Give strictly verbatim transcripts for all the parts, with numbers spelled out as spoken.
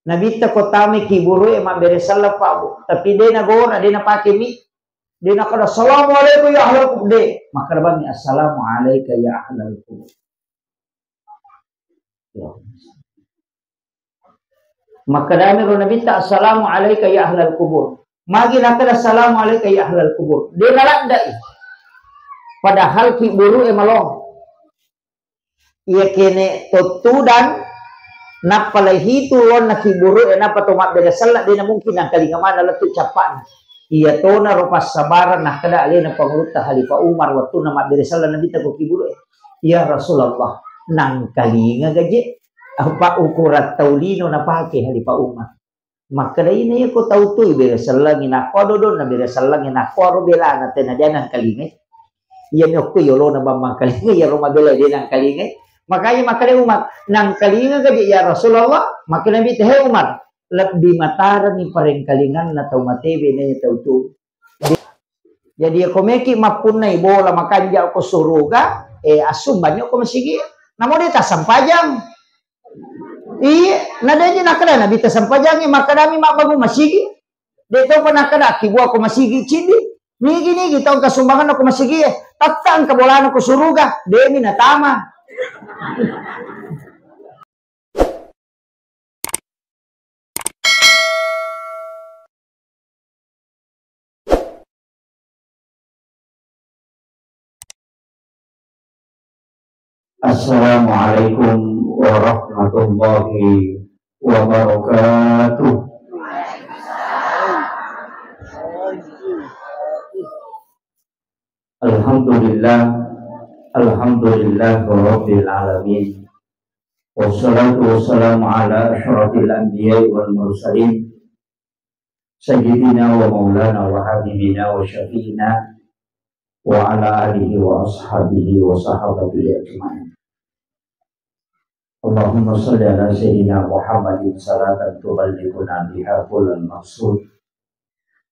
Nabitta ko tamai kiburu'e mabbere selleng, Pak, Bu. Tapi de nagora, de napake mi. De nakkeda, "Assalamualaikum ya ahlal kubur." De. Makkeda bami, "Assalamu alaika ya ahlal kubur." Ya. Makkedami ro Nabitta, "Assalamu alaika ya ahlal kubur." Magi nakkeda, "Assalamu alaika ya ahlal kubur." De naladdai. Padahal kiburu'e malong. Iya kene tottudang, nappa laihitu lonna kiburu'e, nappa to mabbere selleng, de namungkin nangkalinga maneng lettu cappa'na. Iya tona ro passabarang nakkeda alena Pangulutta Khalifah Umar wettunna mabbere selleng Nabitta ko kiburu'e. "Ya Rasulullah, nangkalinga gaje?" Apa ukurang tau lino napake Khalifah Umar. Makkeda, "Ina iya ko tau tui bere sellengi nakko dodonna bere sellengi nakko aro belana tena dia nangkalingai." Iya mi okko yolona bang mangkalingai, iyaro mabela dia nangkalingai. Makanya makkeda Umar, "Nangkalinga gaje ya Rasulullah?" Makkeda Nabitta, "He Umar, lebbi matarengi parengkalinganna tau mate bene tau tu." Jadi, ko meki mappunnai bola makanja ko suruga, eh, assumbangni ko masigi. Namo de tassempajang. Iya, na de ji nakkeda Nabitta sempajangi, makkedami mabbangung masigi. De topa nakkeda kibuako masigi cidi. Nigi-nigi tau kasumbanganna ko masigi, tatta engka bolana ko suruga, demi natama. Assalamualaikum warahmatullahi wabarakatuh. Alhamdulillah, alhamdulillah rabbil alamin. Wassalatu wassalamu ala asyrafil anbiya'i wal mursalin, sayyidina wa maulana wa habibina wa syafi'ina wa ala alihi wa ashabihi wa sahabatihi ajma'in. Allahumma salli ala sayyidina Muhammadin salatan tuballighuna biha kullal maqsud.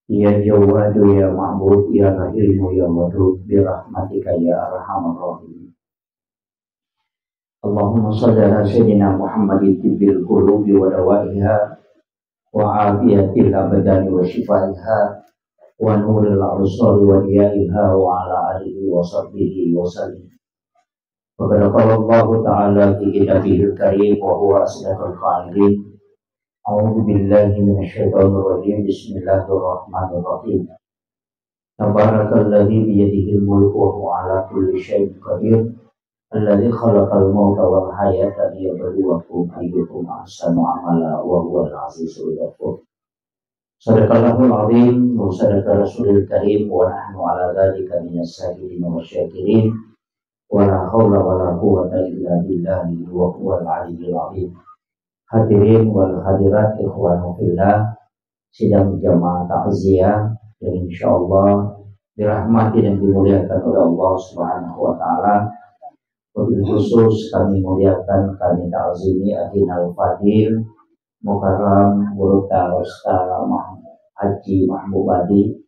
Ya Jawadu ya Ma'bud ya Rahimu ya Wadud bi rahmatika ya arhamar rahimin. Allahumma salli ala sayyidina Muhammadin tibbil qulubi wa dawaiha wa afiyatil abdani wa shifaiha wa nuril absari wa diyaiha wa ala alihi wa sahbihi wa sallim. Wa qad qala Allahu ta'ala fi kitabihil karim wa huwa asdaqul qailin. A'udzu billahi minasy syaithanir rajim. Bismillahirrahmanirrahim. Tabarakalladzi biyadihil mulku wa huwa ala kulli syai'in qadir. Alladzi khalaqal mauta wal hayata liyabluwakum ayyukum ahsanu amala wa huwal azizul ghafur. Sadaqallahul azim wa sadaqa rasulul karim wa nahnu ala dzalika minas syahidin wa syakirin. Wa la haula wa la quwwata illa billahi wa huwal aliyyil azim. Hadirin wal hadirat ikhwanu fillah, sidang jamaah takziah yang insyaallah dirahmati dan dimuliakan oleh Allah Subhanahu wa taala. Wabil khusus kami muliakan, kami takzimi akhinal fadil Mukarram Guru Ustaz Mah-, Haji Mahmud Badi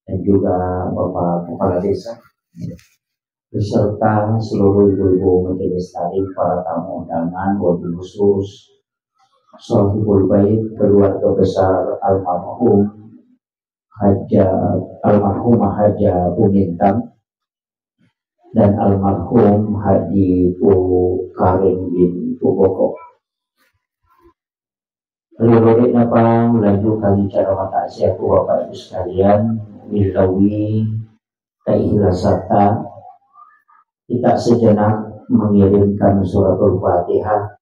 dan juga Bapak Kepala Desa beserta seluruh ibu-ibu majelis taklim, para tamu undangan, wabil khusus Sohibul Bait, keluarga besar almarhum Haja, almarhumah Haja Bumintang, dan almarhum Haji Pu Karim bin Pu Boko. Riolo de'na pa lanjutkan acara mataksiaku Bapak Ibu sekalian, wilawi keikhlasan kita sejenak mengirimkan suratul Fatihah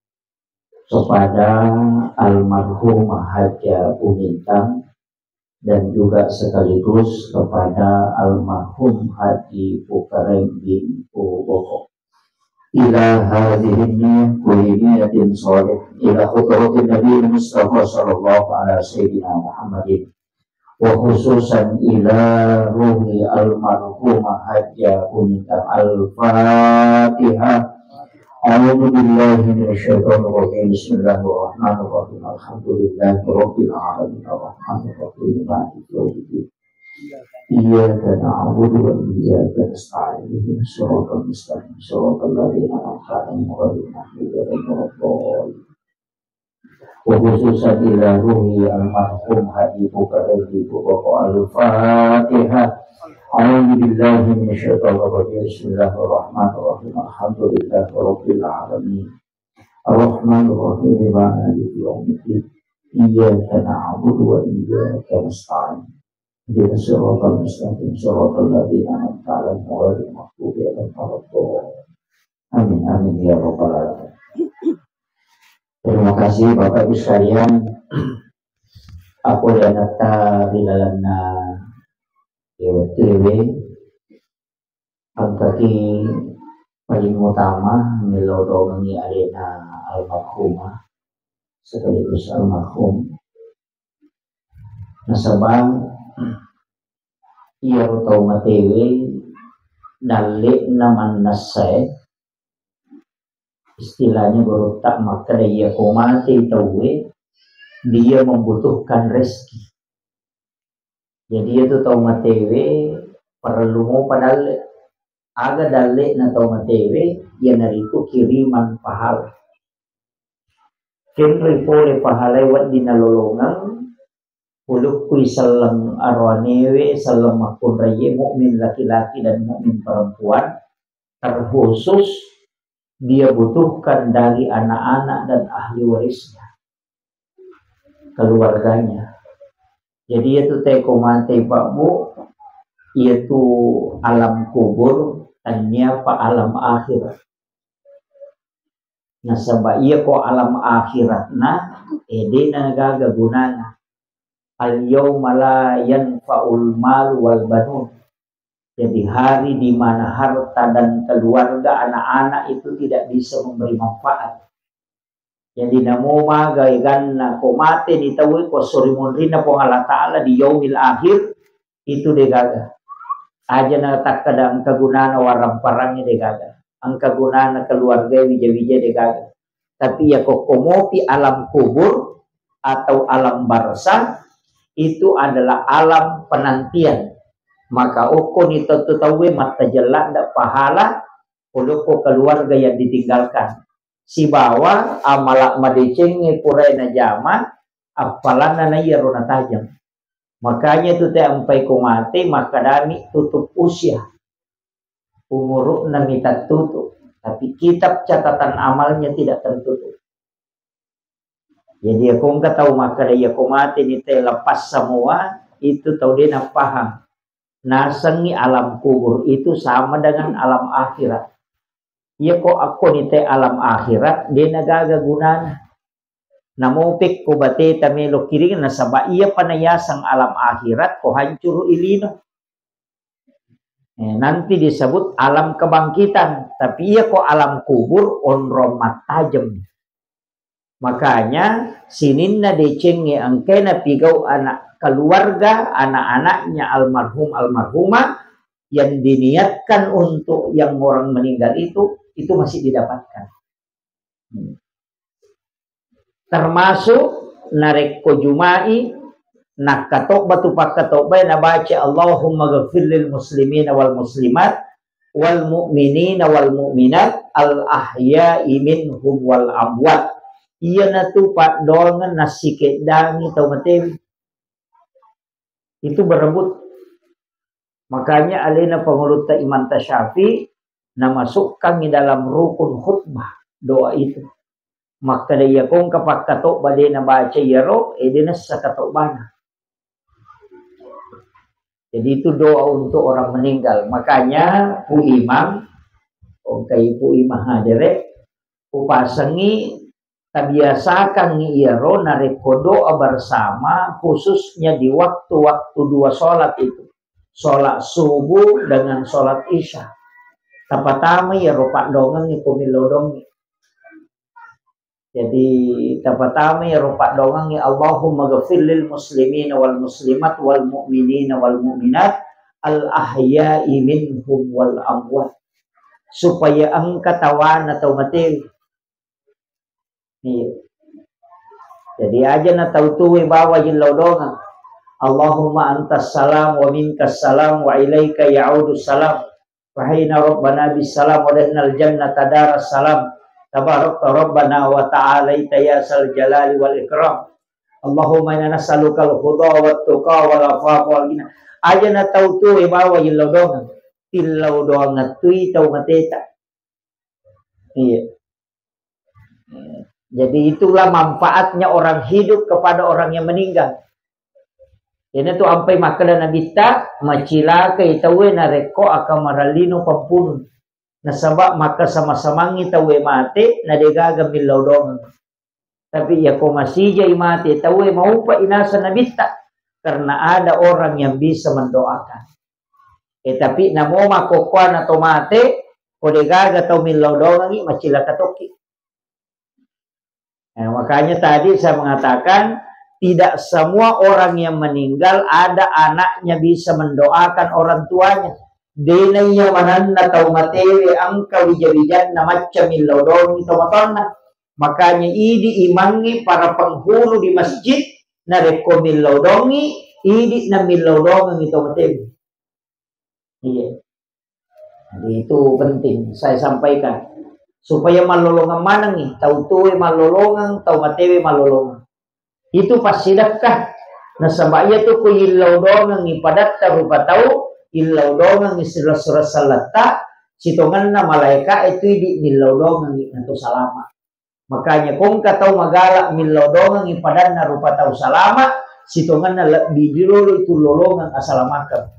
kepada almarhumah Haja Bumintang dan juga sekaligus kepada almarhum Haji Pukareng bin Pu Boko. Ila hadhihi niyah kulli niyatin shalih ila hadratin Nabi Mustafa sallallahu ala sayyidina Muhammadin wa khususan ila ruhi almarhumah Haja Bumintang. Al-Fatihah. A'udzu billahi minasy syaithanir rajim. Bismillahirrahmanirrahim. Alhamdulillahi rabbil alamin. Arrahmanir rahim. Maliki yaumiddin. Iyyaka na'budu wa iyyaka nasta'in. Ihdinas siratal mustaqim. Siratal ladzina an'amta 'alaihim ghairil maghdubi 'alaihim waladdallin. وخصوصا إلى روح المرحوم حبيبك الذي فقد. الفاتحة. أعوذ بالله من الشيطان الرجيم. بسم الله الرحمن الرحيم. الحمد لله رب العالمين. الرحمن الرحيم. مالك يوم الدين. إياك نعبد وإياك نستعين. اهدنا الصراط المستقيم. صراط الذين أنعمت عليهم غير المغضوب عليهم ولا الضالين. Amin, amin, ya rabbal alamin. Terima kasih, Bapak Ibu sekalian. Apa yang nyata di dalamnya, ya, T W, angkaki paling utama, melo dongengi alena almarhumah, sekaligus almarhum. Nasaba, iyaro tau matewe, dalle'na mannessae, istilahnya gurutta makkeda, iya ko mate tauwe, dia membutuhkan rezeki. Jadi, iyatu tau matewe parellu mopa dalle. Aga dalle'na tau matewe? Iyanaritu kiriman pahala. Kenroi pole pahalae wedding nalolongeng, ulukkui selleng aroanewe, selleng makkunraie, mukmin laki-laki dan mukmin perempuan, terkhusus dia butuhkan dari anak-anak dan ahli warisnya, keluarganya. Jadi, iyatu teko mate, Pak Bu, iyatu alam kubur, tania pa alam akhirat. Nasaba iya ko alam akhiratna, eh, de na gaga gunana. Al yauma la yanfa'ul malu wal banun. Jadi, hari di mana harta dan keluarga, anak-anak itu tidak bisa memberi manfaat. Jadi, namo maga eganna, ko mate ni tauwe, ko sori monrinna Puang Allah Ta'ala di yaumil akhir, itu degaga. Aja na takkada engka gunana waramparangnge, degaga. Engka gunana keluarga wija-wija, degaga. Tapi ya kokko mopi alam kubur atau alam barzah, itu adalah alam penantian. Maka okko ni tau-, tauwe mattajella nda pahala, olokko keluarga yang ditinggalkan. Sibawa amala madecengnge purae najama, appalanna naiyaro natajeng. Makanya tu te ampai ko mate, makkadami tutup usia. Umuru'na mita tutup, tapi kitab catatan amalnya tidak tertutup. Jadi, iya ko engka tau makkeda, iya ko mate ni te lepas semua, itu tau de napaham. Nasengngi alam kubur itu sama dengan alam akhirat. Iya ko akko ni te alam akhirat, de na gaga gunana. Namo pekko bateta melo kiring, nasaba iya pa nayaseng alam akhirat, ko hancuru ilino. Eh, nanti disebut alam kebangkitan, tapi iya ko alam kubur, onrong mattajem. Makanya, sininna decengnge engkae napigau anak keluarga, anak-anaknya almarhum, almarhumah, yang diniatkan untuk yang orang meninggal itu, itu masih didapatkan. Hmm. Termasuk narekko Juma'i, nakkatobba tu pakkatobbae nabaca, "Allahumma ghafir lil muslimina wal muslimat, wal mu'minina wal mu'minat, al ahya'i minhum wal amwat." Iyanatu paddoangeng nassikeddangi tau matewe. Itu berebut. Makanya alena pangulutta Imam Tasyafi namasukkangi dalam rukun khutbah doa itu. Makkeda, iya ko engka pakkatobba de nabaca iyaro, eh, de nessa katobbana. Jadi itu doa untuk orang meninggal. Makanya Pu Imam, engkai Pu Imam hadere, upasengi, tabiasakangi iyaro narekko doa bersama, khususnya di waktu-waktu dua sholat itu, sholat subuh dengan sholat isya. Tapatama iyaro paddoangengnge ko millau dongnge. Jadi, tapatama iyaro paddoangengnge, "Allahumma ghafir lil muslimina wal muslimat wal mu'minina wal mu'minat, al ahya'i minhum wal amwat." Supaya engka tawana tau matewe. Iya. Jadi, aja na tau tuwe bawa jillau dongang. "Allahumma antas salam wa minkas salam wa ilaika ya'udus salam. Fahayna rabbana bis salam wa dakhalnal jannata daras salam. Tabarakta rabbana wa ta'alaita ya sal jalali wal ikram. Allahumma inna nas'alukal huda wat tuqa wal afafa wal ghina. Aja na tau tuwe bawa yillau doang. Tillau doang tui tau mateta. Iya. Jadi itulah manfaatnya orang hidup kepada orang yang meninggal. Ini tu ampai makkeda Nabitta, macilakai tauwe narekko aka marallino pampunu. Nasaba maka sama-samangi tauwe mate, na degaga millau doang. Tapi iyako masijai mate tauwe, maupa inasa Nabitta, karena ada orang yang bisa mendoakan. Eh, tapi namo makkokkoana to mate, ko degaga tau millau doangi, macilaka tokki. Nah, makanya tadi saya mengatakan, tidak semua orang yang meninggal ada anaknya bisa mendoakan orang tuanya. Dena iya manenna tau matewe engka wija-wijanna macca millau doangi to matonna. Makanya idi imangnge para penghulu di masjid, narekko millau doangi, idi na millau doangi to matewe. Iya. Jadi itu penting saya sampaikan. Supaya mallolongeng manengngi, tau tuwe mallolongeng, tau matewe mallolongeng. Itu passidekka. Nasaba iya tu ku yillau doangengngi padatta rupa tau, yillau doangengngi sila-, sura-, selletta, sitongenna malaeka itu idi millau doangengngi natu salama. Makanya kongka tau magala millau doangengngi padanna rupa tau salama, sitongenna lebbi joloi tullolongeng asalamakeng.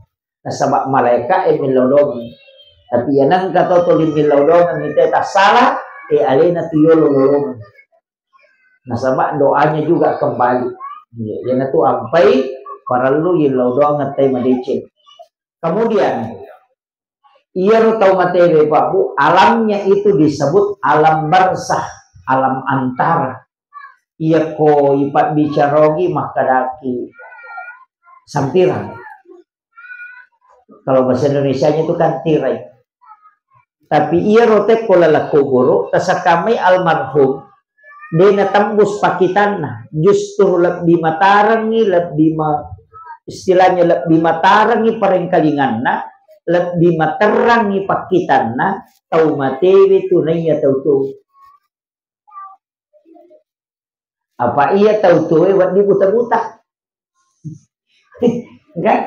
Nasaba malaeka e millau doangengngi. Tapi iya nengka to tuli millau doangengngi te tassala, e alena tu yolo lolongeng. Nasaba doanya juga kembali. Iya, iyana tu ampai parellu yillau doangeng tai madeceng. Kemudian, iyaro tau matewe, Pak Bu, alamnya itu disebut alam barzah, alam antara. Iyako ipabbicara ogi makkedaki sampirang. Kalau bahasa Indonesianya itu kan tirai. Tapi iyaro tekko laleng kuburu, tasakamai almarhum, de natembus pakkitanna, justru lebbi matarengngi, lebbi ma-, istilahnya lebbi matarengngi parengkalinganna, lebbi materrangngi pakkitanna tau matewe tu naiya tau tuo. Apa iya tau tuoe wedding buta-buta? Kan?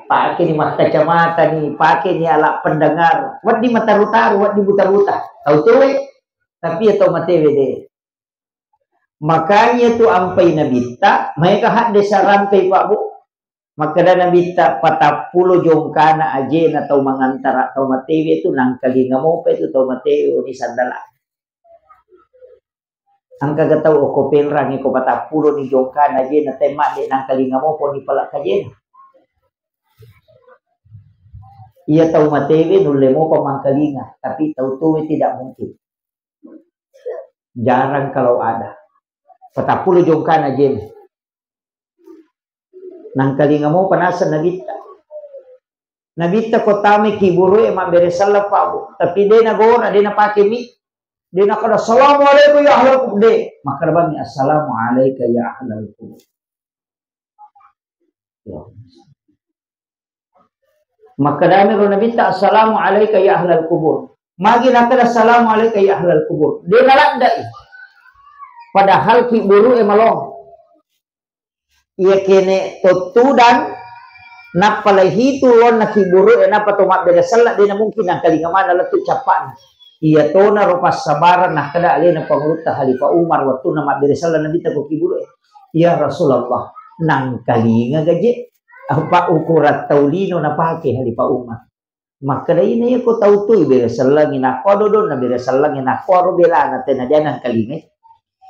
Pake ni makkacamata ni, pake ni alat pendengar, wedding mataru-taru, wedding buta-buta. Tau tuoe, tapi iya tau matewe de. Makanya tu ampai Nabitta, maega hadde sarampe, Pak Bu. Makkeda Nabitta, patappulo jongkana ajena tau mangantara tau matewe tu, nangkalinga mopa tu tau matewe oni sandala. Engkaga tau okko Pelrangi ko patappulo ni jongkana ajena, temmadde nangkalinga mopa ni pala kajena. Iya tau matewe nulle mopa mangkalinga, tapi tau tuoe tidak mungkin. Jarang kalau ada. Patappulo jongkana ajena. Nangkalinga mopa naseng Nabitta. Nabitta ko tamai kiburu'e mabbere selleng, Pak Bu. Tapi de nagora, de napake mi. De nakkeda, "Assalamualaikum ya ahlal kubur." De. Makkeda bami, "Assalamualaikum ya ahlal kubur." Makkedami ro Nabitta, "Assalamu alaika ya ahlal kubur." Magi nakkeda, "Assalamu alaika ya ahlal kubur." De naladdai. Padahal kiburu'e malong. Iya kene tottudang, nappa laihitu lonna kiburu'e, nappa to mabbere selleng, de namungkin nangkalinga maneng lettu cappa'na. Iya tona ro passabareng nakkeda alena Pangulutta Khalifah Umar wettunna mabbere selleng Nabitta ko kiburu'e. "Ya Rasulullah, nangkalinga gaje?" Apa ukurang tau lino napake Khalifah Umar. Makkeda, "Ina iyako tau tui bere sellengi, nakko dodonna bere sellengi, nakko aro belana tena de nangkalingai."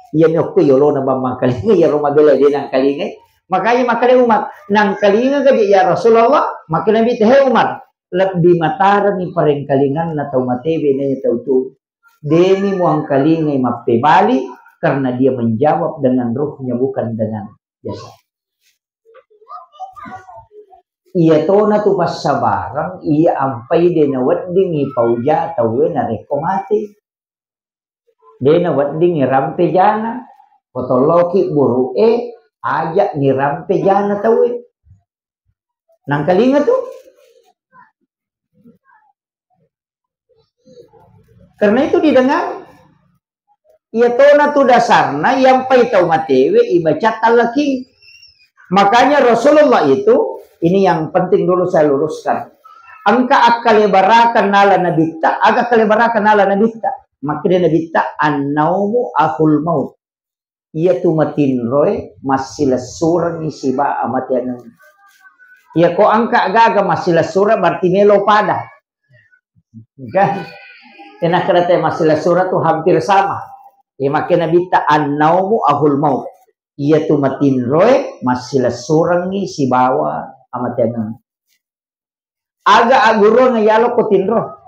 Iyami okko yolona bang mangkalingai, iyaro mabela de nangkalingai. Makanya makkeda Umar, "Nangkalinga gaje ya Rasulullah?" Makkeda Nabi, "He Umar, lebbi matarengi parengkalinganna tau matewe naiya tau tu. Demi muangkalingai mappebali, karena dia menjawab dengan ruhnya, bukan dengan jasad." Iya tona tu passabareng, iya ampai de naweddingi pauja tauwe narekko mate. De naweddingi rampe jana, potolloki buru'e, aja ni rampe jana tauwe. Nangkalinga tu. Karena itu didengar. Iya tona tu dasarna, iyampai tau matewe ibaca tallaking. Makanya Rasulullah itu, ini yang penting dulu saya luruskan. Engka akkalebarakeng nala nabitta, aga akkalebarakeng nala nabitta. Makkeda nabitta, "Annaumu akhul maut." Iya tu matinroe massilessurengngi siba amateangeng. Iya ko engka gaga massilessureng berarti melo pada. Kan? Tena keda te massilessureng tu hampir sama. Iya makkeda nabitta, "Annaumu akhul maut." Iya tu matinroe massilessurengngi sibawa amateangeng. Aga agguruang yalo ko tinro.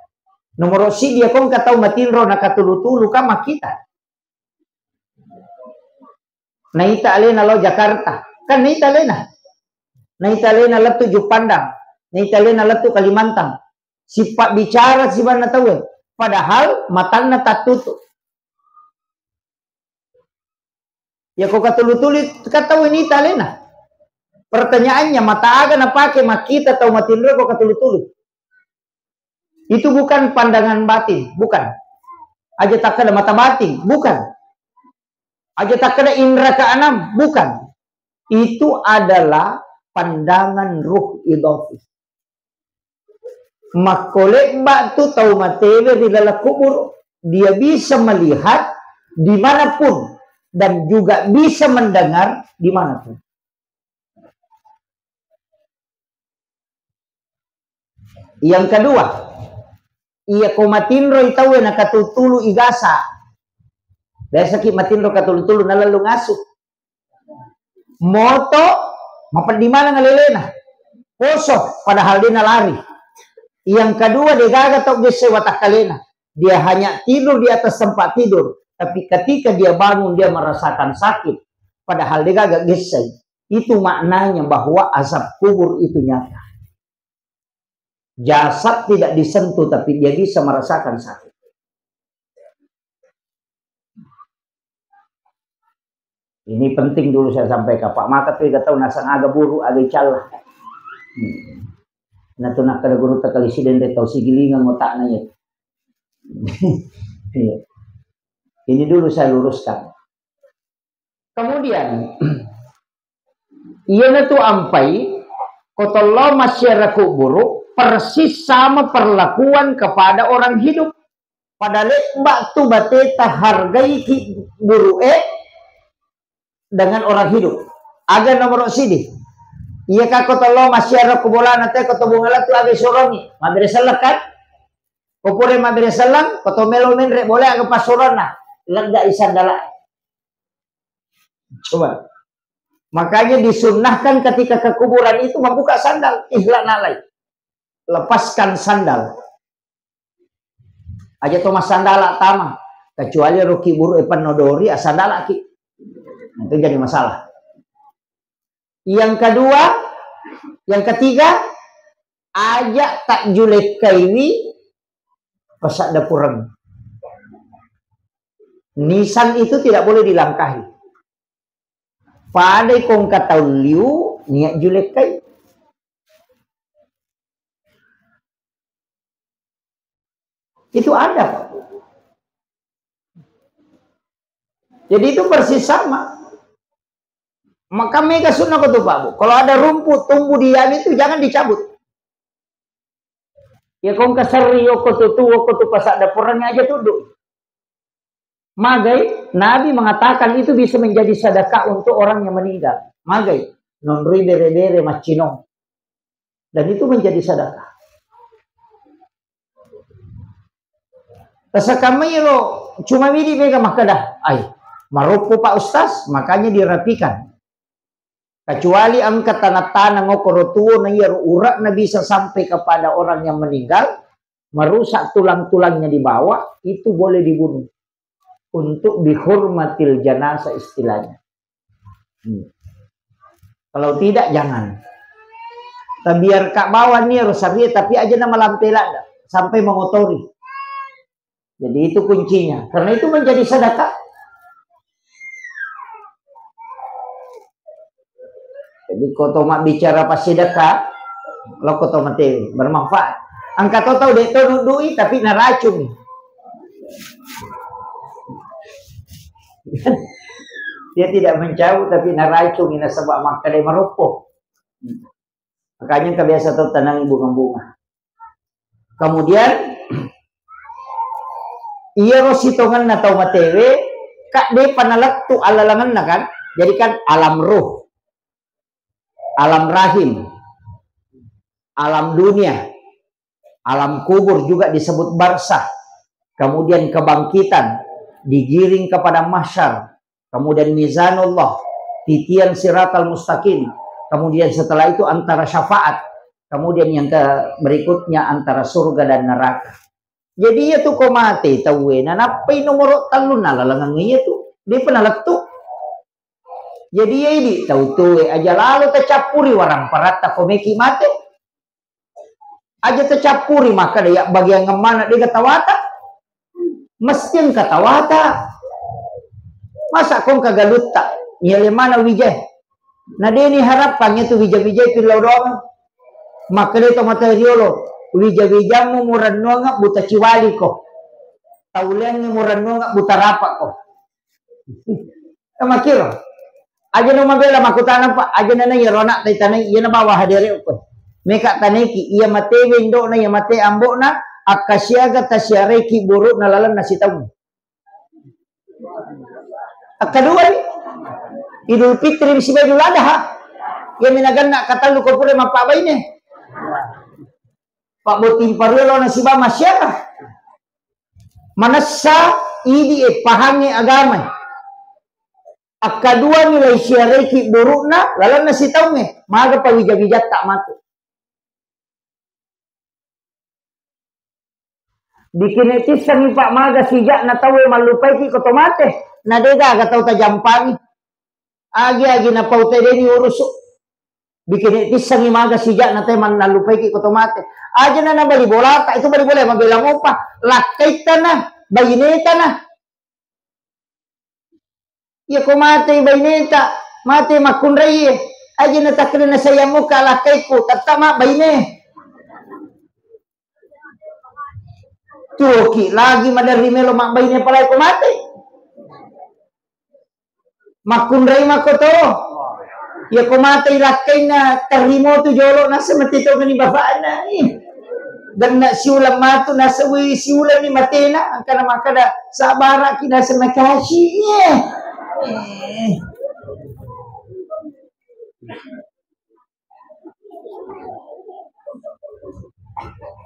Nomoro sidi ko engka tau matinro nakatulu-tulu kan makkita. Naita alena lao Jakarta. Kan naita alena. Naita alena lettu Juppandang. Naita alena lettu Kalimantan. Sipabbicara sibanna tauwe. Padahal matanna tattutu. Ya ko katulu-tulu kan tau ini alena. Pertanyaannya, mata aga napake makkita tau matinro ko katulu-tulu? Itu bukan pandangan batin, bukan. Aja takkeda mata batin, bukan. Aja takkeda indra keenam, bukan. Itu adalah pandangan ruh idafi. Makkolebba tu tau matewe ri laleng kubur, dia bisa melihat dimanapun dan juga bisa mendengar dimanapun. Yang kedua, iya ko matinroi tauwe nakatutulu igasa. Biasaki matinro katulu-tulu nalellung asu. Moto, mapeddi maneng alelena. Poso, padahal dia nalari. Yang kedua, degaga tau gesse watakkalena. Dia hanya tidur di atas tempat tidur. Tapi ketika dia bangun, dia merasakan sakit. Padahal degaga gesse. Itu maknanya bahwa azab kubur itu nyata. Jasad tidak disentuh, tapi dia bisa merasakan sakit. Ini penting dulu saya sampaikan, Pak. Maka tu tau nasang aga buru, aga icalla. Hmm. Nah, tu nakkeda guru tekali siden de tau sigilingan otakna ya. Iya. Ini dulu saya luruskan. Kemudian, iyanatu ampai, ko tollo massiara kuburu, persis sama perlakuan kepada orang hidup. Pada lebba tu bateta hargai ki guru e dengan orang hidup. Aga nomor sidi. Iya ka ko tollo massiara kubolana te ko to bunga latu aga sorongi. Mabere sellekan. Ko pura mabere selleng, ko to melo menre boleh aga pasuronna. Lega isandala. Coba. Makanya disunnahkan ketika ke kuburan itu membuka sandal, ikhla nalai. Lepaskan sandal. Aja to massandala tama, kecuali ro ki buru e penno dori, asandala ki. Itu jadi masalah. Yang kedua, yang ketiga, aja tak julekkaiwi pasadda pureng. Nisan itu tidak boleh dilangkahi. Padai kongka tau liu niat julekkai. Itu ada, Pak. Jadi itu persis sama. Maka mega sunnah ko tu, Pak Bu. Kalau ada rumput tumbuh di anu itu jangan dicabut. Ya kongka serri yoko tu tu woko tu pasadda pureng aja tuddu. Magai, Nabi mengatakan itu bisa menjadi sedekah untuk orang yang meninggal. Magai, nonroi bere-bere maccinong. Dan itu menjadi sedekah. Tasakamai lo cuma midi mega makkeda, ai, maroppo Pak Ustaz, makanya dirapikan. Kecuali engka tanah-tanah ngokoro tuo na iyaro urakna bisa sampai kepada orang yang meninggal, merusak tulang-tulangnya di bawah, itu boleh dibunuh. Untuk bihurmatil janazah istilahnya. Hmm. Kalau tidak, jangan. Tabiar ka bawah ni ro sarie, tapi aja nama lampela sampai mengotori. Jadi itu kuncinya. Karena itu menjadi sedekah. Jadi ko to mabbicara passidekah, lo ko to mate bermanfaat. Engka to tau de to dudui tapi naracung. Dia tidak mencabut, tapi naracungi nasaba makkeda maroppo. Makanya engka biasa tau tanangi bunga-bunga. Kemudian, iyaro sitongenna tau matewe, ka depa nalettu alalangenna kan? Jadi kan alam ruh, alam rahim, alam dunia, alam kubur juga disebut barzakh. Kemudian kebangkitan, digiring ke padang mahsyar, kemudian mizanullah, titian siratal mustaqim, kemudian setelah itu antara syafaat, kemudian yang ke-, berikutnya antara surga dan neraka. Jadi iya tu ko mate tauwe, nanappai nomoro tellunna lalangengnge iya tu, depa nalettu. Jadi iya idi tau tuwe aja lalo tacappuri waramparatta ko meki mate. Aja tacappuri makkeda ya bagian mana dega tawata. Mesti engka tawata. Masa ko engka galutta? Iya le mana wija. Na deni harapang itu wija-wija pillau doang. Makkeda to mata riolo, wija-wijammu murennuanga buta ciwali ko. Tauleangngi murennuanga buta rapa ko. Makiro. Aja no mabela makkutana, Pak, aja nana iyaro anak tai tanai, iya nabawa hadere ko. Meka tanaiki, iya matewe indokna, iya mate ambokna, akkasiaga tasiareki burukna lalenna sitaung. Akkadua ni, Idul Fitri siba Idul Adha. Iya minaganna katellu ko pura mappabaine. Pak Boting Paruelo nasiba masyarakat. Manessa idi e pahangnge agama. Akkadua ni lai siareki burukna lalenna sitaungnge, maga pawija-wijatta matu. Dikine tissengi Pak maga sija'na tauwe mallupaiki ko to mate, na degaga tau tajampangi. Agi-agi napau tedeni urusu. Dikine tissengi maga sija'na te mannallupaiki ko to mate. Aja na nabali bolata, itu bali bola mabela mopa, lakkaittana, bainetana. Iya ko mate baineta, mate makkunraie. Aja na takkeda na sayang moka lakkaiku, tetta ma baine. Tuoki lagi maderri melo mabbaine palai ko mate. Makkunrai mako to. Iya ko mate lakkainna tarrimo tu jolo nasa mate to gani bapakna. Ih. Genna siulang matu nasa wi siulang ni matena angkana makkada sabaraki nasa makasih. Iya. Eh.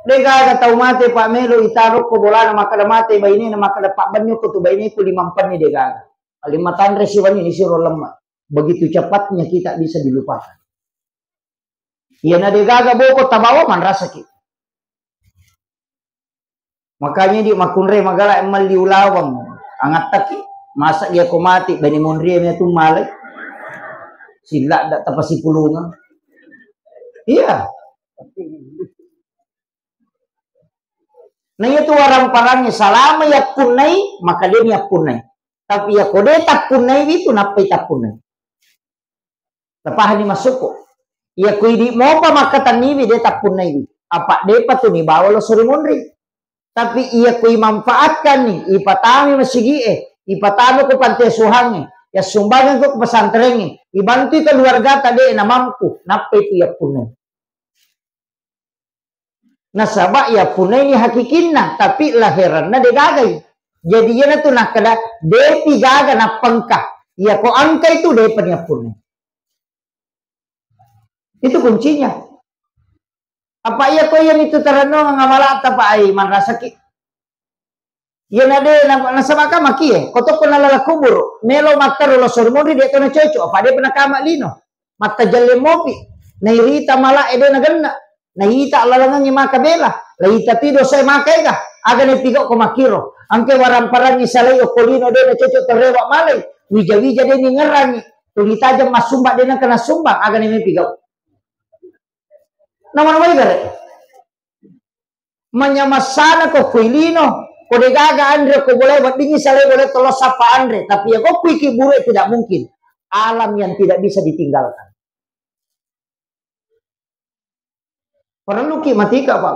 Degaga tau mate Pak melo itaro ko bolana makkada mate bainena makkada pabbenni ko tu baineku limampenni degaga. Paling matanre siwani ni siro lemma. Begitu cepatnya kita bisa dilupakan. Iyana degaga boko tabawa manrasaki. Makanya di makkunrai magala malli ulawang angattaki masa dia ko mati bani monri mi tu malai. Silla da tapasipulungan. Iya. Na iya tu warang-parangnge salama yakkunnai, maka de yakkunnai. Tapi ya ko de takkunnai itu nappai takkunnai. Tapahani masukku. Iya ku idi mopa makkatanniwi de tappunnaiwi. Apa depa tu nibawa lo suri munri. Tapi iya ku imanfaatkan ni, ipatami masigi e, ipatami ku panti asuhangnge, ya sumbangan ku pesantrengnge, ibantui keluarga ta de na mampu, nappa itu yappunnai. Nasaba yappunnai ni hakikinna, tapi laheranna de gagai. Jadi iyanatu nakkeda depi gaga nappengka. Iya ko angka itu depa ni yappunnai. Itu kuncinya. Apa iya ko iya mitu tarennuang amala'ta pa ai manrasaki. Iya na de na, nasaba ka maki e, ko tokko nalala kuburu, melo mattaro lo sori monri de to na cocok, apa de pernah kama lino. Matta jalle mopi, nairita mala e de na genna, naita lalangangi maka bela, laita ti dosa e maka ega, aga ne pigau ko makiro, angke warang parangi salai okko lino de na cocok terrewa malai, wija-wija de ni ngerangi, tuli tajang masumba de na kena sumbang, aga ne me pigau. Nama-nama gare. Manyamassana ko kui lino, ko de gaga anre ko boleh weddingi sale boleh tolo sapa anre, tapi ya ko kui ki buru tidak mungkin. Alam yang tidak bisa ditinggalkan. Perlu ki matika, Pak.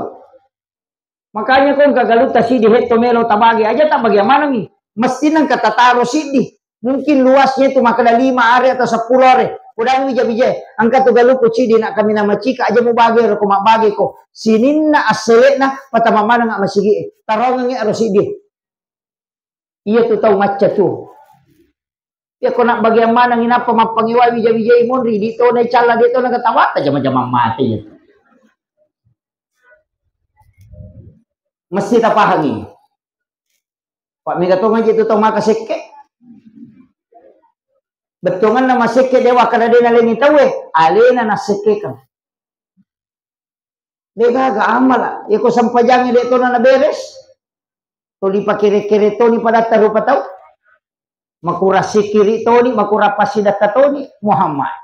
Makanya ko engka galutta sidi hetto melo tabagi aja tak bagi manengi. Mesti nang kata taro sidi. Mungkin luasnya itu makkeda lima are atau seppulo are. Kodang wija-wija, engka tu galuku cidi nak kami nama cika aja mu bage ro ko mabbage ko. Sininna assele'na patama maneng massigi. Tarongengi aro sidi. Iya tu tau macca tu. Iya ko nak bagian maneng inappa mappangewai wija-wijai monri di tona calla de tona ketawata jama-jama mate iya. Mesti tapahangi. Pak mega tong aja tu tau maka sekke. Bettuanganna masekke dewa kada dena leni tawe, alena nasekkekang. De gaga amala, yako sampajangnge de tona naberes. Tuli pakere-kere toni padatta rupa tau. Makura sikiri toni, makura pasidakka toni, Muhammad.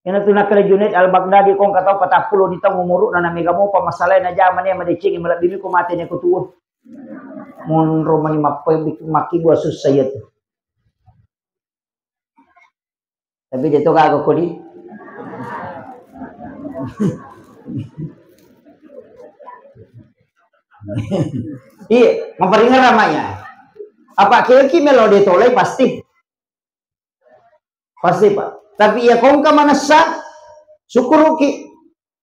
Ina tu nakkeda Junaid Al-Baghdadi, kong katau patappulo di taung umuru'na na mega mopa masalae na jamane madecengi malebbi mi ko mate ne ko tuo. Monro mani mappebbi makkibua sussa iya tu. Tapi de to gaga kodi. Iya, maparingara maya. Apa keki melo de tolai pasti. Pasti, Pak. Tapi iya kongka manessa, syukuruki.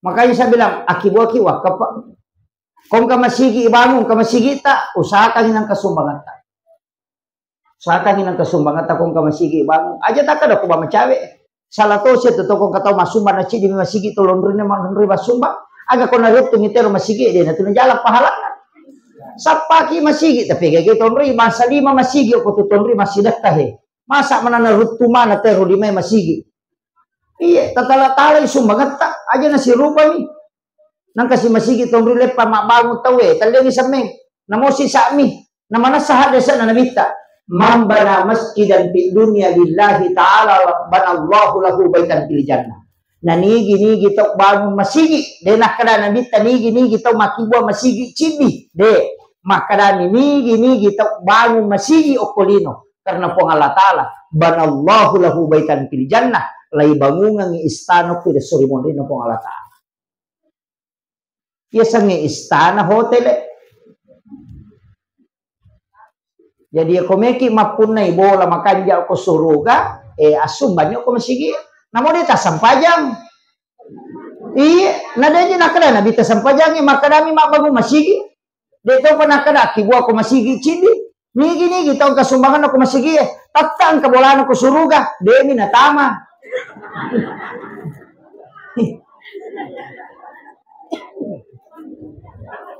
Makanya saya bilang, akibuaki wakaf, Pak. Kongka masigi bangun, ke masigi ta, usahakan nang kesumbangan ta. Usahakan nang kesumbangan ta kongka masigi bangun. Aja tak ada kuba macawe. Salah to sia tu toko katau masumba na cidi masigi tolong rine manrui masumba. Aga kona ruttu mitero masigi de na tu jalan pahalana. Sappaki masigi tapi gege tonrui bangsa lima masigi ko tu tonrui masih dekat he. Masa manana ruttu mana teru di mai masigi. Iya, tatala-talai sumbangetta, aja nasirupami. Nangka si masigi tonrui leppa mabbangun tauwe, tallengi semmeng. Namosi sa'mi. Namanessa haddese'na nabitta. Man bana masjidan fid dunya lillahi ta'ala banallahu lahu baitan fil jannah. Na nigi-nigi tau bangun masigi, de nakkeda nabitta nigi-nigi tau makkibua masigi cibbi, de. Makkedani nigi-nigi tau bangun masigi okko lino karena Puang Allah Ta'ala, banallahu lahu baitan fil jannah, lai bangungengi istana ku de suri monrinna Puang Allah Ta'ala. Iya sengnge istana hotel. Jadi ko meki mappunnai bola makanja ko suruga, eh, assumbang ko masigi. Namo de tasampajang. Iya, na de ji nakkeda nabi tasampajang, makkedami mabbangun masigi. De to pa nakkeda kibua ko masigi cidi. Nigi-nigi tau kasumbangan ko masigi, tatta engka bolana ko suruga, demi natama.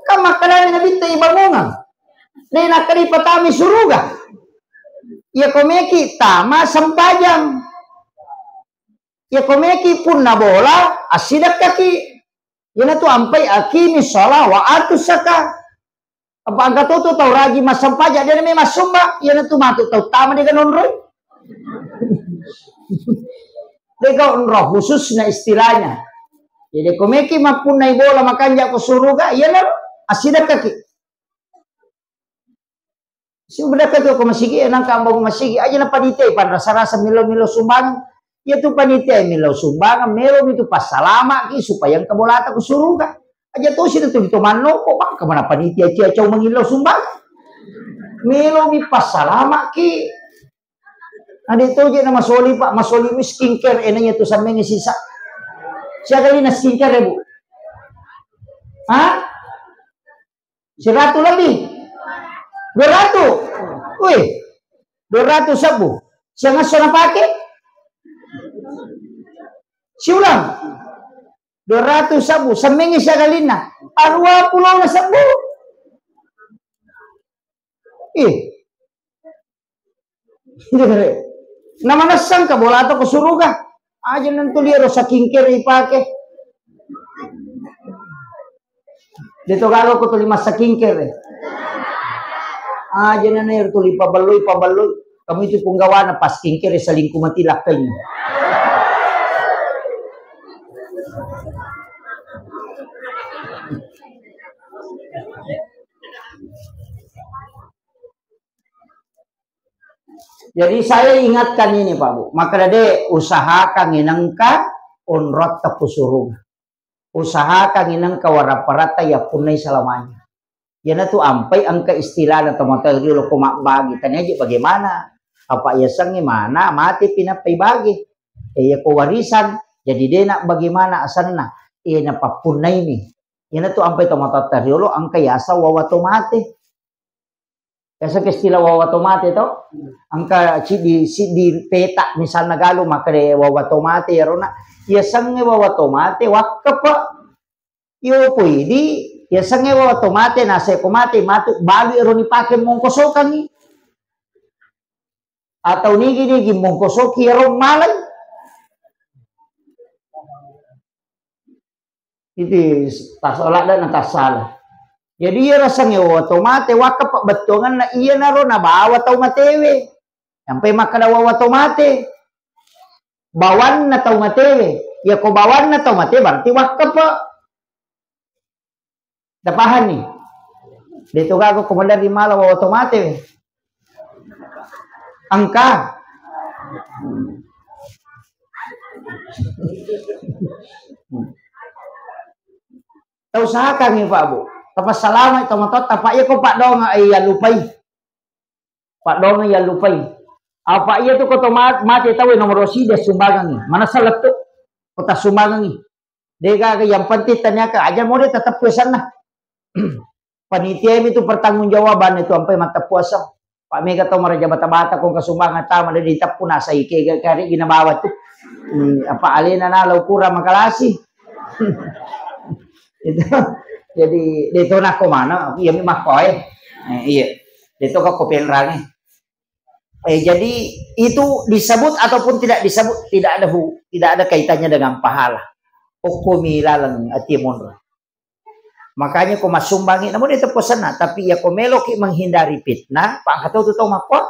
Kan makkedai nabitta ibangungang. De nakkeda ipatami suruga. Iya ko meki tama sempajang. Iya ko meki punna bola assidekkaki. Iyana tu ampai akimi sholat wa atu saka. Apa angka toto tau rajin massempajang de nami massumba. Iyana tu matu tau tama de ganonroi. Dega onro khususna istilahnya. Jadi ko meki mappunnai bola makanja ko suruga, iyana assidekkaki. Sibedakkaki ko masigi, nangka ambangun masigi, aja na panitia panrasa-rasa millau-millau sumbangan. Iya tu panitia millau sumbangan, melo mi tu passalamaki supaya engka bolata ko suruga. Aja tosi na tu to mannoko, bangka mana panitia cia cau mangillau sumbangan. Melo mi passalamaki. Ade toje na masoli, Pak, masoli mi skincare, enaknya tu sammengi sisa. Siaga lina skincare, Bu? Hah? Siratu lebih? Dua ratu? Wih, dua ratu sebbu. Siang esso napake? Siulang. Dua ratu sebbu. Semmengi siagalinna. Arua pulo na sebbu. Ih. Namanessang ka bola atau ke suruga. Aja nantu liaro saking kere ipake. Deto gaga ko tuli massaking kere. Aja nana ero tuli pabelloi, pabelloi. Kamu itu punggawana pas king kere selingkuh mati lakkainya. Jadi saya ingatkan ini, Pak Bu, maka de usahakan inengka onrotta ku suruga. Usahakan inengka waraparatta ya punnai selamanya. Iyanatu ampai engka istilahna tomatoa riolo ko mabbagi, taniaji bagaimana. Apa yasengnge mana mate pinappai bagi. E, iya ko warisan, jadi dena bagaimana asenna. E, napappunnaimi. Iyanatu ampai tomatoatta riolo engka yaseng wawa to mate. Biasa ke istilah wawa to mate to, engka siddi, siddi peta misalna galu makkeda wawa to mate iyarona. Yasengnge wawa to mate, wakkepa. Iyo poidi, yasengnge wawa to mate, naseko mate, matu balu ero nipake mongkosokangi. Atau nigi-nigi mongkosoki ero malai. Itu tasala dan tasala. Jadi iya rasengnge wawa to mate, wakkepa bettuanganna iyanaro nabawa tau matewe. Sampai makkeda wawa to mate. Bawanna tau matewe. Iya ko bawanna tau mate berarti wakkepa. Tapahani? Deto gaga ko maderri mala wawa to mate we. Engka. Tausahakangngi, Pak, Bu. Tapassalama tomatoatta, Pak, iya ko paddoangeng, eh, yallupai. Paddoangeng yallupai. Apa iya tu ko to ma-, mate tau nomor sida sumbangengngi. Manessa lettu. Ko tassumbangengngi. Degaga yang penting taniaka aja mode tetep pesanna. Panitia itu pertanggungjawaban itu ampai matteppuasa. Pak mega tau maraja bata-bata kong kasumbangan tama de diteppu nasai kega kari gina bawa tu. Hmm, apa alena na lau kurang makalasi. Itu. Jadi, deto nako mana, iya mi makkoe. Eh, iya. Deto ko penrange. Eh, jadi itu disebut ataupun tidak disebut, tidak ada hu-, tidak ada kaitannya dengan pahala. Okko mi laleng ati monro. Makanya ko massumbangi, namun itu pesanna, tapi ya ko meloki menghindari fitnah, pangkatau tu tau makko.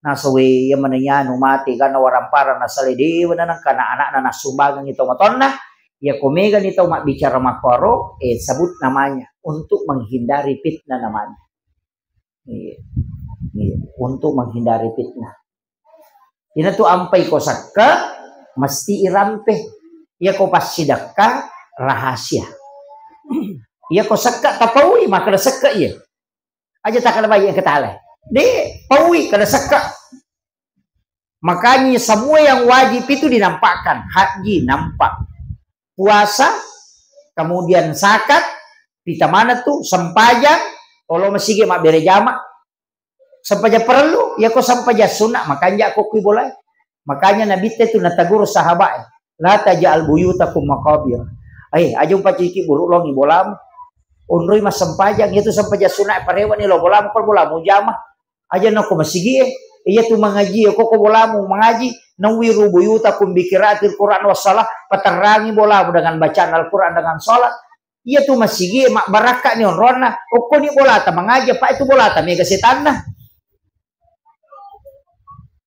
Nasawe iya maneng anu mate, gana warampara nasale dewa nanang kana anakna nassumbangengi tau matonna, ya ko megani tau mabbicara makkoro, eh, sebut namanya untuk menghindari fitnah namanya. Iya. Iya. Untuk menghindari fitnah. Ina tu ampai ko sekka, mesti irampe. Iya ko passidekka, rahasia. Iya ko sekka tapaui, maka sekka iya. Aja takala bayi yang ketale. De, paui kada sekka. Makanya semua yang wajib itu dinampakkan. Haji nampak. Puasa, kemudian zakat, pita mana tu, sempajang, kalau masigi mabbere jama. Sempajang perlu, ya ko sempajang sunat, makanya ko kui bolai. Makanya Nabi te tu natagur sahabat, "La taj'al buyutakum maqabir." Eh, aja umpaciki bulu longi bolamu. Onroi massempajang, itu sempajang sunat parewa ni lo bolamu, kol bolamu jama. Aja nako masigi e, iya tu mangaji, koko bolamu mangaji, nawwiru buyutakum bi qiraatil Qur'an wassalah, paterrangi bolamu dengan bacaan Al-Quran, dengan salat. Iya tu masigi e, mabbarakka ni onronna, okkoni bolata mangaji, apa itu bolata mega setanna.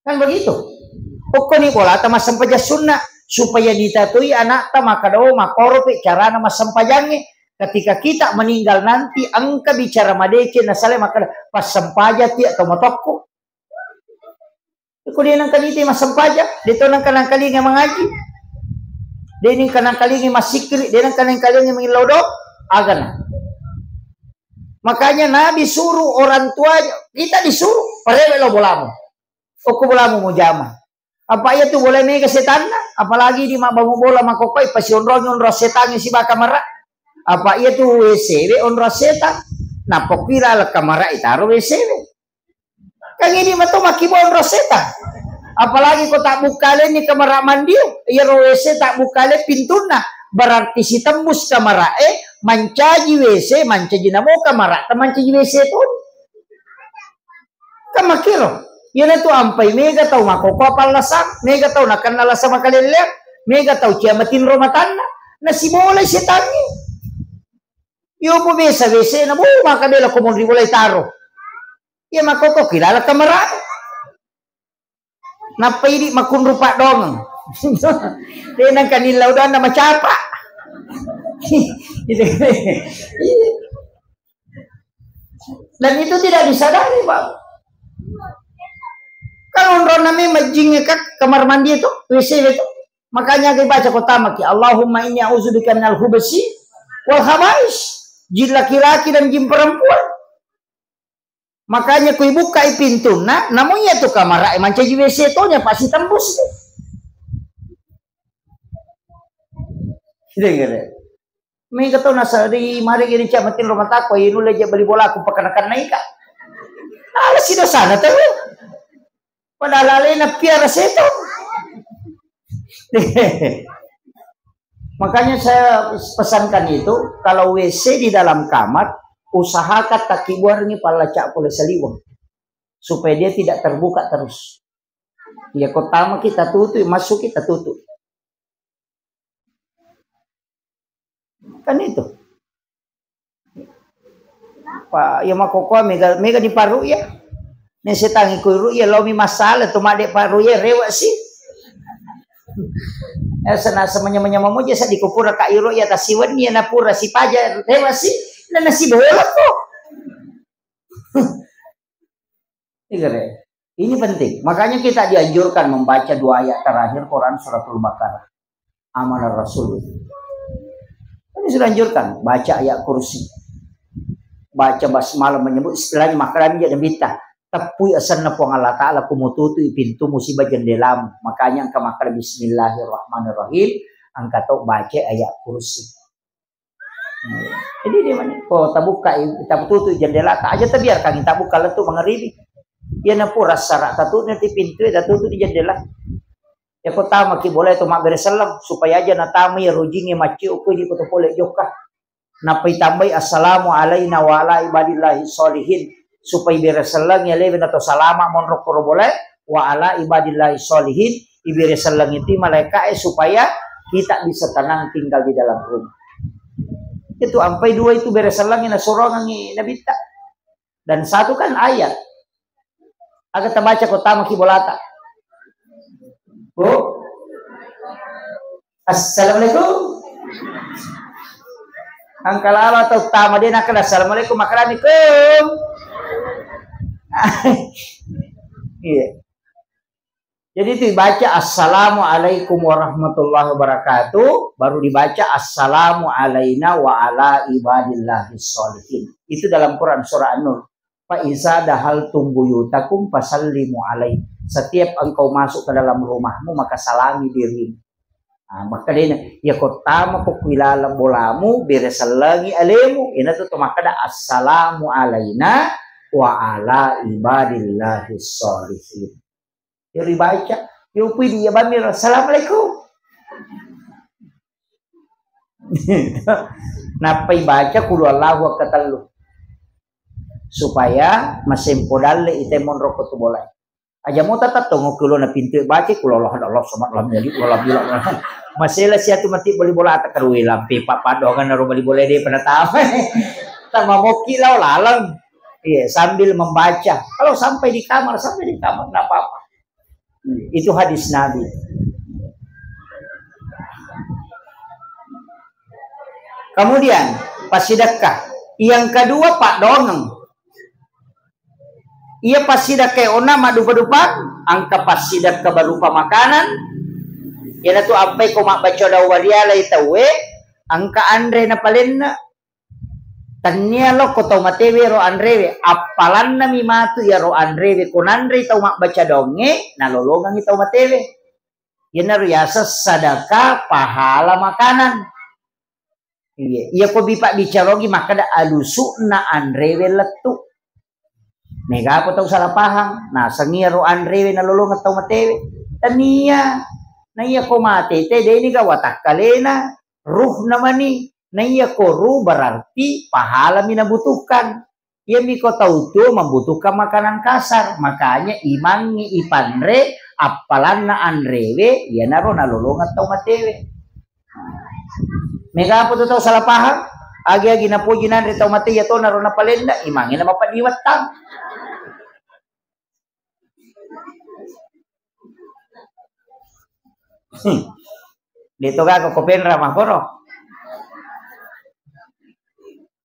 Kan begitu. Okkoni bolata massempajang sunna, supaya ditatoi anakta makadao makorope carana massempajangnge. Ketika kita meninggal nanti, engka bicara madeceng nasale makkeda, "Passempajang ti atau matokku." Ko de nengka nite massempajang, de to nengka nangkalinga mangaji. De nengka nangkalinga massikkiri, de nengka nangkalinga mangillau do, agana. Makanya Nabi suruh orang tuanya, kita disuruh, parewe lo bolamu. Okko bolamu mujama. Apa iya tu bola mega setanna, apalagi di mabbamu bola makokoi, pasionrong onrong setangnge siba kamara. Apa iya tu W C we onrong setang, napokki laleng kamara itaro W C we. Kan ini mato makkibonro setang. Apalagi ko tabbukkalenni kamara mandiu, iyaro W C tabbukkaleng pintunna, berarti sitembus kamara e, mancaji W C, mancaji namo kamara, ta mancaji W C tu. Kan makkiro. Iyana tu ampai mega tau makkokko pallasang, mega tau nakenna lasa makalelleang, mega tau cia matinro matanna, nasibolai setangnge. Iyo po biasa W C na, bo, maka bela ko monri bolai taro. Iya makkokko kilala kamara. Nappa idi makkunru paddongeng. De nengka nillau doanna macapa. Dan itu tidak disadari, Pak. Kan onronna memang jing ka-, kamar mandi itu, W C itu. Makanya kita baca ko tamaki, "Allahumma inni a'udzubika minal khubsi wal khabais." Jin laki-laki dan jin perempuan. Makanya kui bukai pintunna, namu iya tu kamara e mancaji W C tonya pasti tembus tu. Dengar ya. Mega tau nasa di mari gini cak matin rumah tako, inu leja beli bola aku pakan-kan naika. Ala si dosana tau. Padahal alena piara setan. Makanya saya pesankan itu, kalau W C di dalam kamar, usahakan takibuarengngi pallacak pole saliweng, supaya dia tidak terbuka terus. Ya, kotama kita tutup, masuk kita tutup. Kan itu. Pak, ya makkokkoe mega, mega ni Pak Ru'yah. Ne setangi ku Ru'yah, lo mi masalah tu madde Pak Ru'yah, rewa si. Eh, sana semuanya-muanya memuja, saya dikupura Kak Ru'yah, atas siwenni ya napura si paja, rewa si. Dan nasi bola kok. Ini penting. Makanya kita dianjurkan membaca dua ayat terakhir Quran suratul Baqarah. Amanah Rasul. Ini sudah anjurkan. Baca ayat kursi. Baca basmalah menyebut istilahnya makanya dia minta. Tepui asanna Puang Allah Ta'ala, kumututui pintu musibah jendelamu. Makanya engka makkada Bismillahirrahmanirrahim. Engka to baca ayat kursi. Jadi dia mani, ko tabuka, tabututu jendela, tak aja tabiarkan, tabuka lettu mangaribi. Iya napura sara tatu nanti pintu, tatutu di jendela. Ya ko tama ki boleh tu mabbere selleng, supaya aja natama ya rujingi macci uku di koto pole jokka. Nappai tambai assalamu alaina wa ala ibadillahi sholihin. Supaya bere selleng ya lewe na to salama monro koro boleh, wa ala ibadillahi sholihin, ibere selleng itu malaika e supaya kita bisa tenang tinggal di dalam rumah. Itu ampai dua itu bere selleng na sorongangi Nabitta. Dan satu kan ayat. Aga tabaca ko tama ki bolata. Bu? Assalamualaikum. Angkalala tau tama dia nakala assalamualaikum, makkalanikum. Iya. Jadi itu dibaca assalamualaikum warahmatullahi wabarakatuh, baru dibaca assalamu alaina wa ala ibadillahi sholihin. Itu dalam Quran surah An-Nur. Fa iza dahaltum buyutakum fasallimu alaihi. Setiap engkau masuk ke dalam rumahmu, maka salami dirimu. Ah, makkedana, ya ko tama ko kuilala bolamu, bere sellengi alemu. Ina tu to makkeda assalamu alaina wa ala ibadillahi sholihin. Iyaro ibaca, yo pui dia bammi, "Assalamualaikum." Nappa ibaca qul huwallahu akkatellu. Supaya masempo dalle ite monro ko tu bolae. Aja mo tatattongo kulona pintu e baca qul huwallahu ahad, Allahu samad, lam yalid walam yulad. Masela siatu mati bali bola ta karui lampe pa padongan naro bali bola de penatama. Tama moki lao laleng. Iya, sambil membaca. Kalau sampai di kamar, sampai di kamar, nggak apa-apa. Itu hadis Nabi. Kemudian, passidekka. Yang kedua, paddoangeng. Iya passidekka onna maddupa-dupa, engka passidekka berupa makanan. Iyanatu ampai ko mabbaca doang warialai tauwe, engka anre napalenna. Tennia lokko tau matewe ro anrewe, appalanna mi matu iyaro anrewe, ko nanrei tau mabbaca donge, nalolongengngi tau matewe. Iyanaro yaseng sadaka pahala makanan. Iya, iya ko bipabbicarogi makkeda alusu'na anrewe lettu. Mega apa tau salah paham, nasengngi iyaro anrewe nalolongeng tau matewe. Tania, na iya ko mate te deni ga watakkalena, ruhna mani. Na iya ko ruh berarti pahalami nabutuhkan. Iyami ko tau tuo membutuhkan makanan kasar, makanya imangngi ipanre appalanna anrewe, iyanaro nalolongeng tau matewe. Mega apa tu tau salah paham? Agi-agi napoji nanre tau mate, iya tonaro napalenna, imangngi na mapadiwettang. Hmm. De to gaga ko penra makkoro.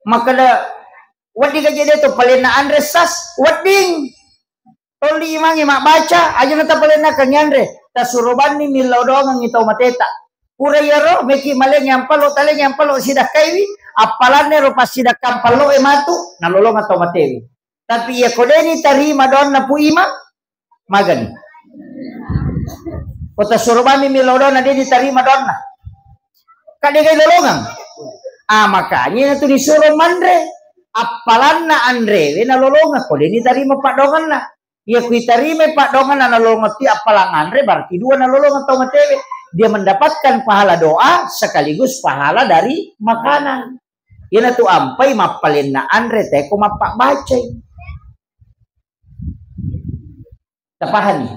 Makkeda, wedding gaje de to palenna anre sas, wedding. Tolli imangngi mabbaca, aja na tapalennakengngi anre. Tasuro banni millau doangengngi tau mateta. Pura iyaro, meki malengngi ampallo, talengngi ampallo sidakkaiwi, appalanna ero passidakkang pallo e matu, nalolongeng tau matewi. Tapi iya ko de' ni tarima doanna Pu Imang, magani. Ko tasuro bami mi lao doanna de' ni tarima doanna. Ka de' gai lolongang. Ah, makanya itu disuro manre. Appalanna anrewe nalolongang, ko de' ni tarima paddoanganna. Iya ku itarimai paddoanganna nalolongang ti appalang anre, berarti dua nalolongang tau matewe. Dia mendapatkan pahala doa sekaligus pahala dari makanan. Iyanatu ampai mappalenna anre teko mappabbacai. Tapahanni?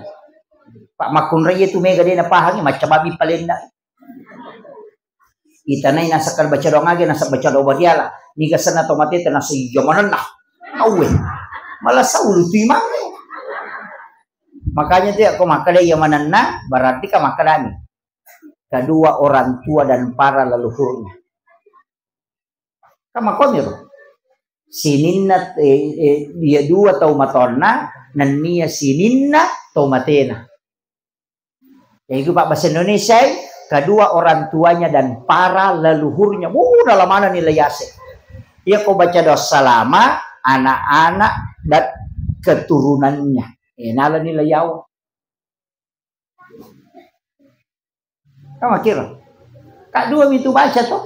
Pak makkunrai itu mega de' napahangi, macca bami palenna. Itanai nasakka baca doang age, nasaba baca doang bariala. Niga senna to mate tena seijo manenna. Auwe. Malah saulu tu imang. Makanya tu ya, ko makkeda iya manenna, berarti ka makkedani. Kedua orang tua dan para leluhurnya. Kan makkoniro. Sininna, eh, eh, iya dua tau matonna, nennia sininna tau matena. Jadi itu Pak bahasa Indonesia, kedua orang tuanya dan para leluhurnya. Wuh, dalam mana nilai yase. Iya ko baca doa salama, anak-anak dan keturunannya. Eh, nala nilai yawa. Kan makkiro. Ka dua mitu baca to.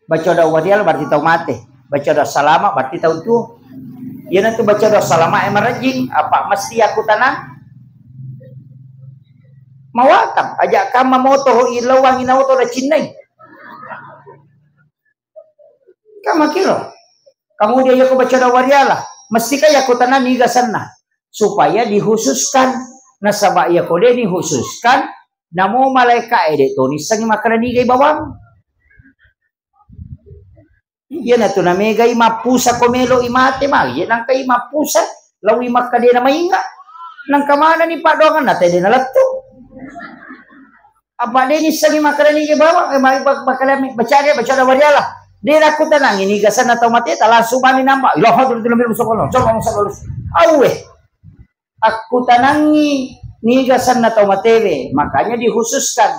Baca doa warial berarti tau mate. Baca doa salama berarti tau tuo. Iyanatu baca doa salama e marejjing, apa mesti aku tanang? Mawatang, aja kamma motor ilawang ina oto da cinnai. Kan makkiro. Kemudian iya ko baca doa wariala, mesti ka iya ko tanang niga senna supaya dikhususkan. Nasaba iya ko de' dikhususkan, namo malaika e de' to nissengi makkeda nigai bawang. Iyanatu namegai mappusa ko melo i mate, ma iya nangkai mappusa, lawi makkeda de' namainga. Nangka manani paddoanganna tede' nalettu. Apa de' nissengi makkeda niga bawang, eh, ma-, bak-, makkeda mi-, baca de', baca doa wariala. De' nakkutanangi niga senna tau mateta, langsung bani namba. Ilaha illallah, sallallahu alaihi wasallam. Auwe. Akkutanangi niga senna tau matewe, makanya dikhususkan.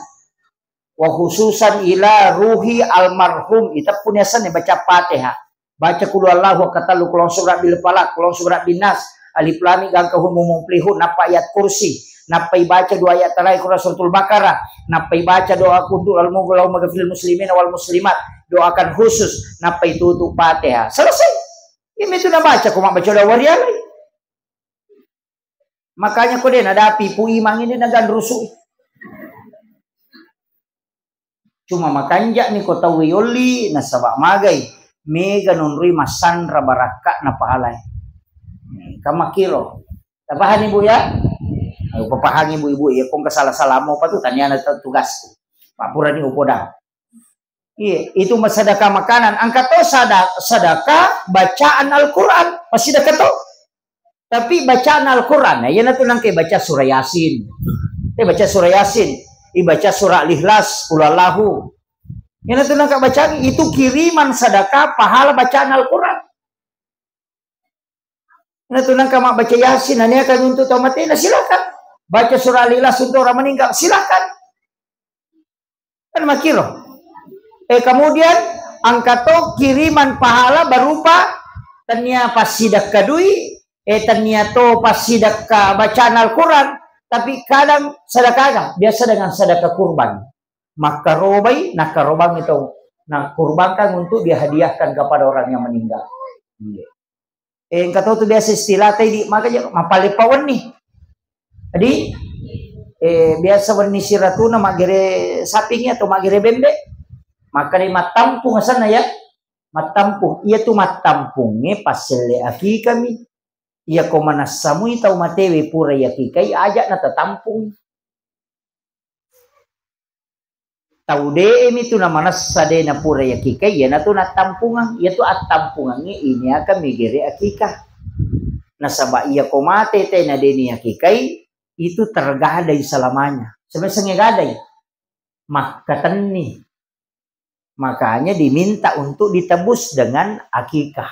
Wa khususan ila ruhi almarhum, iteppuni asenna baca Fatihah. Baca qul huwallahu katellu, qul a'udzu birabbil falaq, qul a'udzu birabbin nas, alif lam mim, gangka hum mum muflihun, nappa ayat kursi, nappai baca dua ayat terakhir Quran suratul Baqarah, nappai baca doa kuntu al mughla Allahumma ghfirlil muslimina wal muslimat, doakan khusus, nappai tutup Fatihah. Selesai. Ini tu nabaca ko mabbaca doa warialai. Makanya ko de' nadapi Pu Imang ini naganrusu. Cuma makanja' mi ko tau yolli nasaba magai mega nonroi massanra barakka'na pahalae. Kan makkiro. Tapahani Bu ya? Ayo papahangi Bu Ibu ya, ko engka sala-salamu apa tu taniana tugasku. Pak purani upoda. Iya, itu sedekah makanan. Engka to sada-, sedekah bacaan Al-Quran, pasti sedekah to. Tapi bacaan Al-Quran, ya, iyanatu nangka baca surah Yasin. Eh, baca surah Yasin, ibaca surah Al-Ikhlas, Qul Huwallahu. Iyanatu nangka bacaan itu kiriman sedekah pahala bacaan Al-Quran. Iyanatu nangka mabbaca Yasin, naniakan untuk tau matena, silakan. Baca surah Al-Ikhlas untuk orang meninggal, silakan. Kan makkiro. Eh, kemudian engka to kiriman pahala berupa tennia passidekka dui, eh, tennia to passidekka bacaan Al-Quran, tapi kadang sedekah biasa dengan sedekah kurban. Makkarobai, nakkarobang itu. Nah, kurbankan untuk dihadiahkan kepada orang yang meninggal. Iya. Eh, engka to tu biasa istilah tadi, makanya mapale pawenni. Jadi, eh, biasa wenni siratuna maggere sapingi atau maggere bembe, maka di mattampung asanna ya, mattampung. Iya tu mattampung, eh, passelle akikami. Iya ko manassamui tau matewe pura yakikai, aja na tatampung. Tau de'e mi tu namanessa de' napura yakikai, iyanatu nattampungang. Iyatu attampungangnge ini akan migere akikah. Nasaba iya ko mate te na de'ni yakikai, itu tergadai selamanya. Semesengnge gadai. Makkatenni. Makanya diminta untuk ditebus dengan akikah.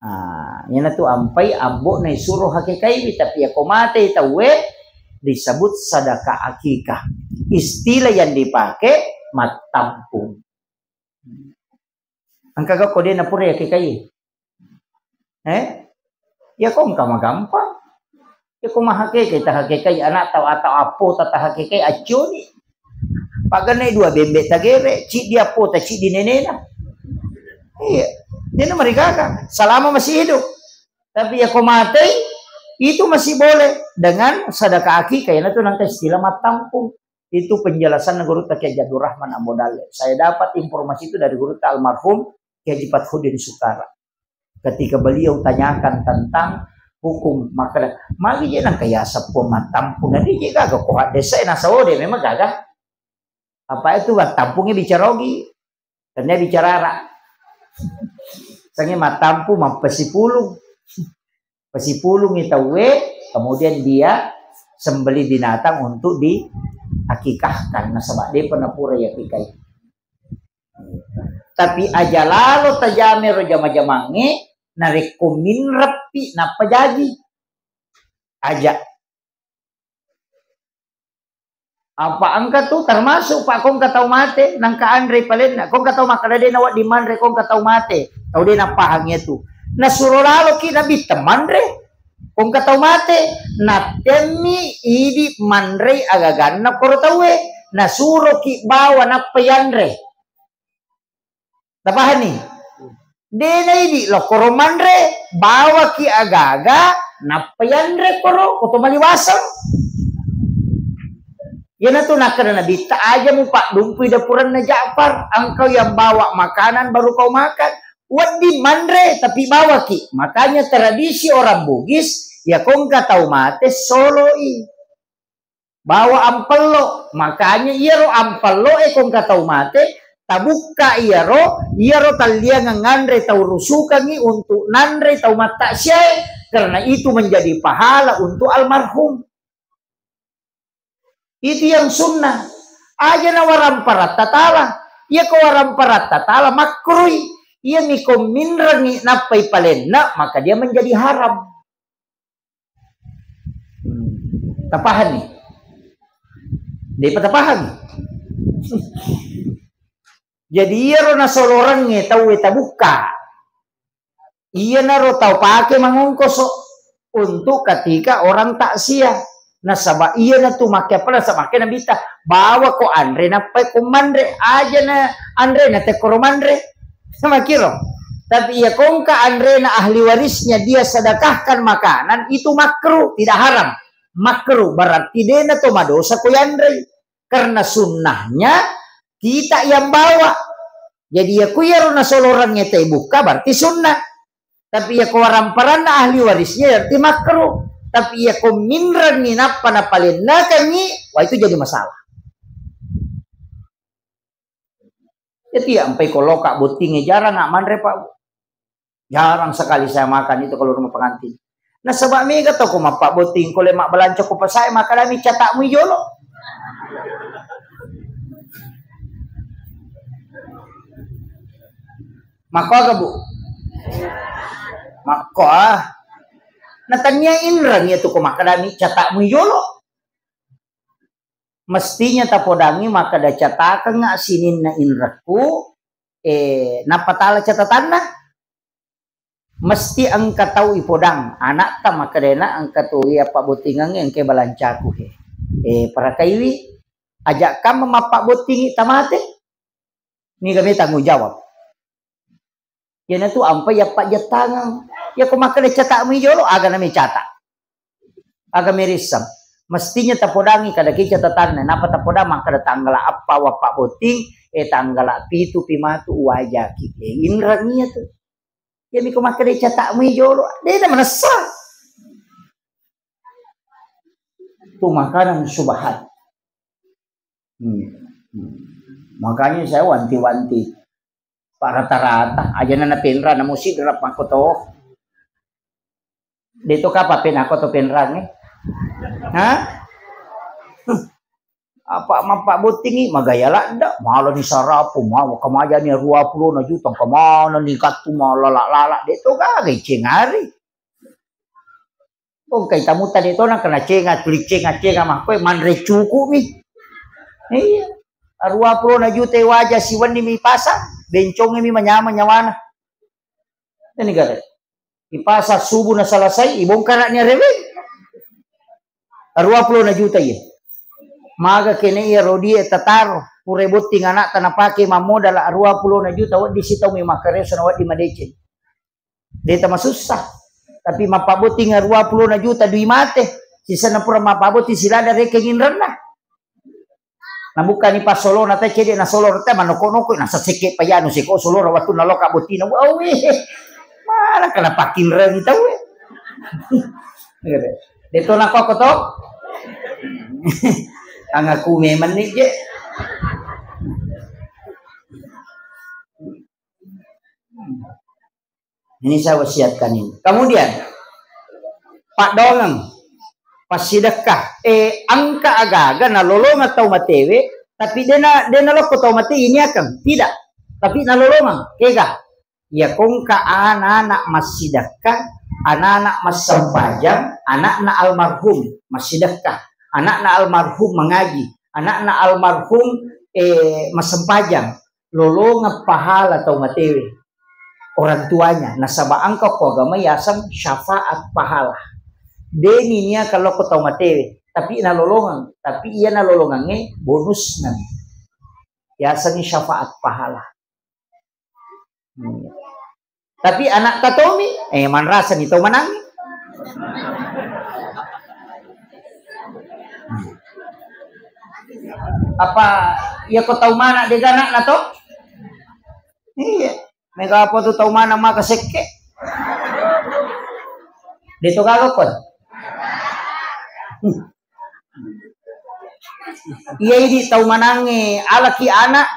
Ah, iyanatu ampai ambo naisuro hakikaiwi, tapi yako matei tauwe disebut sadaka akikah. Istilah yang dipakai mattampung. Engka ga ko de' napura yakikai? Eh? Iya ko engka magampang. Iya ko mahakeke, tahakekai anak tau atau appo ta tahakekai acconi. Paganna dua bembe tagere, ciddi appo ta, ciddi nenena. Iya. Dena marigaga, selama masih hidup. Tapi iya ko matei, itu masih boleh dengan sedekah akikah, iyanatu nangka istilah mattampung. Itu penjelasan gurutta Kiai Abdul Rahman Ambo Dalle. Saya dapat informasi itu dari gurutta almarhum Kiai Haji Fathuddin Sukara. Ketika beliau tanyakan tentang hukum, maka magi je nangka yaseng mattampung, na dije gaga ko haddesa e nasawode memang gaga. Apa itu mattampungnya bicara ogi? Tania bicara ara. Sange mattampung mappasipulung. Pasipulungi tauwe, kemudian dia sembelih binatang untuk diakikahkan. Nasaba depa napura yakikai. Tapi aja lalo tajame ro jama-jamangnge, narekko minreppi nappa jaji. Aja. Apa engka tu termasuk, Pak, ko engka tau mate, nangka anre palenna. Ko engka tau makkeda de nawedding manre, ko engka tau mate. Tau de napahang iya tu. Nasuro laloki Nabitta manre. Ko engka tau mate, nattemmi idi manrei agaganna koro tauwe. Nasuroki bawa nappa yanre. Tapahanni? De naidi lokkoro manre, bawaki agaga, nappa yanre koro, koto maliwaseng. Iyanatu nakkeda Nabitta, aja mupaddumpui dapuranna Ja'far, engkau yang bawa makanan baru kau makan. Wedding manre, tapi bawaki. Makanya tradisi orang Bugis, ya ko engka tau mate, soloi. Bawa ampello. Makanya iyaro ampello e ko engka tau mate, tabukka iyaro, iyaro talliangeng nganre tau rusukangngi untuk nanre tau mattaksiae, karena itu menjadi pahala untuk almarhum. Itu yang sunnah. Aja na waramparatta tala. Iya ko waramparatta tala, makruhi. Iya mi ko minrengi nappai palenna, maka dia menjadi haram. Tapahanni? Depa tapahang. Jadi iyaro nasolorengnge tauwe tabukka. Iyanaro tau pake mangongkoso untuk ketika orang takziah. Nasaba iyanatu makke apa nasaba makke Nabitta, bawa ko anre nappai ko manre, aja na anre na tekkoro manre. Makiro. Tapi iya ko engka anrena ahli warisnya dia sedekahkan makanan, itu makruh, tidak haram. Makruh berarti dena to madosa ko yanrei. Karena sunnahnya kita yang bawa. Jadi iya ku iyaro nasolorengnge tei bukka berarti sunnah. Tapi iya ko waramparanna ahli warisnya berarti makruh. Tapi iya ko minrenni nappa napalennakengngi, wah itu jadi masalah. Jadi ampai ko loka bottingnge jarang nggak manre, Pak. Jarang sekali saya makan itu kalau rumah pengantin. Nasaba mega toko mappabbotting ko le mabbalanca ko pasae, makkadami catakmu jolo. Makko aga, Bu? Makko ah. Natania inreng iya tu ko makkadami catakmu jolo. Mestinya tapodangi makkada catakengnga sininna inrekku, eh, nappa tala catatanna. Mesti engka tau ipodang, anakta makkedana engka tu iya pabbottingengnge engka balancaku he. Eh, parakaiwi, aja kamma mappabbottingi tamate. Niga me tanggung jawab. Iyanatu ampai yappajettangeng. Iya ko makkeda catakmu jolo, aga nami catak. Aga merisseng. Mestinya tapodangi kada ki catatanna. Napa tapodang makkeda tanggala appa wappabbotting, eh, tanggala pitu pi matu wajaki. Eh, inreng iya tu. Iya mi ko makkeda catakmu jolo, de na manessa. Tu makanan subahat. Hmm. Hmm. Makanya saya wanti-wanti. Pak rata-rata aja na penra na musi derap makko to. De to kapa penako to penrangnge. Hah? Apa mappabbottingi magaya ladda, malah ni sarapu, mawa kemajani dua puluh na juta, kemana ni kattu malalak-lalak, de to gaga icengari. Bongkai tamu tadi to nang kena cenga, tuli cenga-cenga mah koe manre cuku mi. Iya. Dua puluh na juta waja siwenni mi pasang, bencong mi manyameng nyawana. Ini gare. Ipasang subuh na selesai, ibongkara'ni areweng. Aruwa pulona juta iya. Maga kene iya rodi e tataro, pura botting ana'ta napake mammodala aruwa pulona juta, wedding sitaumi makkareso na wedding madeceng. De' tamasussa. Tapi mappabotting aruwa pulona juta dui mate, sisenna pura mappabotting silada rekeng inrenna. Nabukkani passolona te cedde' nasolo rete manoko-noko nasasekke payanu seko solora wattunna loka bottina. Wawi. Mana kena pakinrengi tau e. De' to nakoko to. Angaku memang ni je. Ini saya wasiatkan ini. Kemudian, paddoangeng, passidekka. Eh, engka aga-aga nalolongeng tau matewe, tapi dena, dena lokko tau mate ini akan. Tidak. Tapi nalolongeng. Kega? Ya kongka anak-anak massidekka, anak-anak massempajang, anakna almarhum massidekka, anakna almarhum mengaji, anakna almarhum, eh, massempajang. Lolongeng pahala tau matewe orang tuanya. Nasaba engka ko agama yaseng syafaat pahala. Deni nia kalau ko tau matewe, tapi nalolongeng, tapi iya nalolongengnge bonus nami. Yasengngi syafaat pahala. Hmm. Tapi anak tatomi, eh, manrasani tau manangi. Apa iya ko tau mana dega anakna to? Iya. Mega apa tu tau mana maka sekke? De' to gaga kon. Iya idi tau manangnge alaki anak,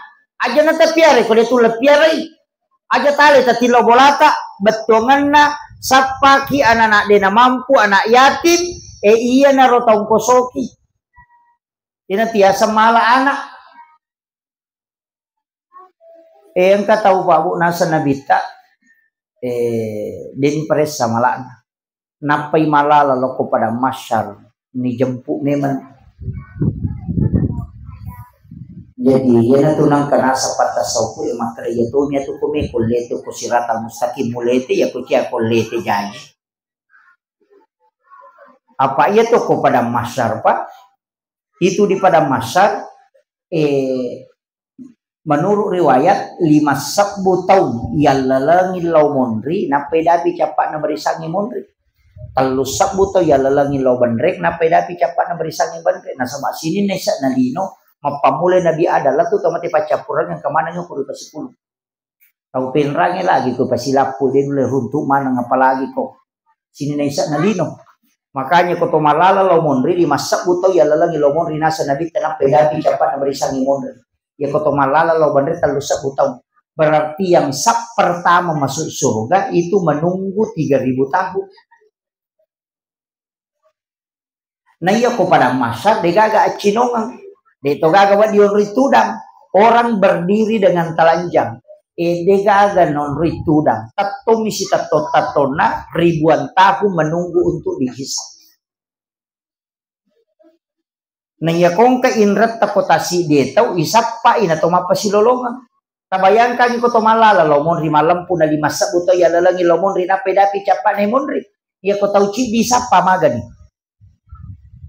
aja na tapiarai, ko de' tu lepiarai. Aja tale tatillo bolata, bettuangenna sappaki anak-anak de' namampu, anak yatim, e iyanaro taung kosoki. Ina tiasa mala anak. Eh, engka tau, Pak, Bu, naseng Nabitta, eh, deni paressa mala'na. Nappai malala lokko padang mahsyar, nijempu memang. Jadi, iyanatu nangka naseng patta sauku e makkeda, iya tomi atu ko me ko lete ko siratal mustaqim mulete, iya ko cia ko lete jaji. Apa iya to ko padang mahsyar, Pak? Itu di padang mahsyar, eh, menurut riwayat, lima sebbu taung yallalengi lao monri, nappai dapi cappa'na barisangngi monri. Tellu sebbu taung yallalengi lao benreng, nappai dapi cappa'na barisangngi benreng. Nasaba sininna isse'na lino, mappammula Nabi Adam, lettu to mate paccappureng, engka maneng ko ri pasipulung. Tau penrangnge lagi ko pasilappu, de' nulle runtu' maneng, apalagi ko sininna isse'na lino. Makanya ko to mallala lao monri, lima sebbu tau yallalengi lao monri, naseng Nabitta, nappai dapi cappa'na barisangngi monri. Iya ko to mallala lao benreng tellu sebbu tau. Berarti yang saf pertama masuk surga itu menunggu tiga ribu tahun. Na iya ko padang mahsyar, de' gaga accinongeng. De' to gaga wedding onroi tudang. Orang berdiri dengan telanjang. Eh, de' gaga nonroi tudang. Tettomi sitetto-tettonna ribuan tahun menunggu untuk dihisab. Na iya kongka inretta ko tasiddi tau, isappai na to mappasilolongeng. Tabayangkangi ko to mallala lao monri, mallempu na lima sebbu tau yallalengi lao monri, nappai dapi cappa'na monri. Iya ko tau ciddi isappa magani.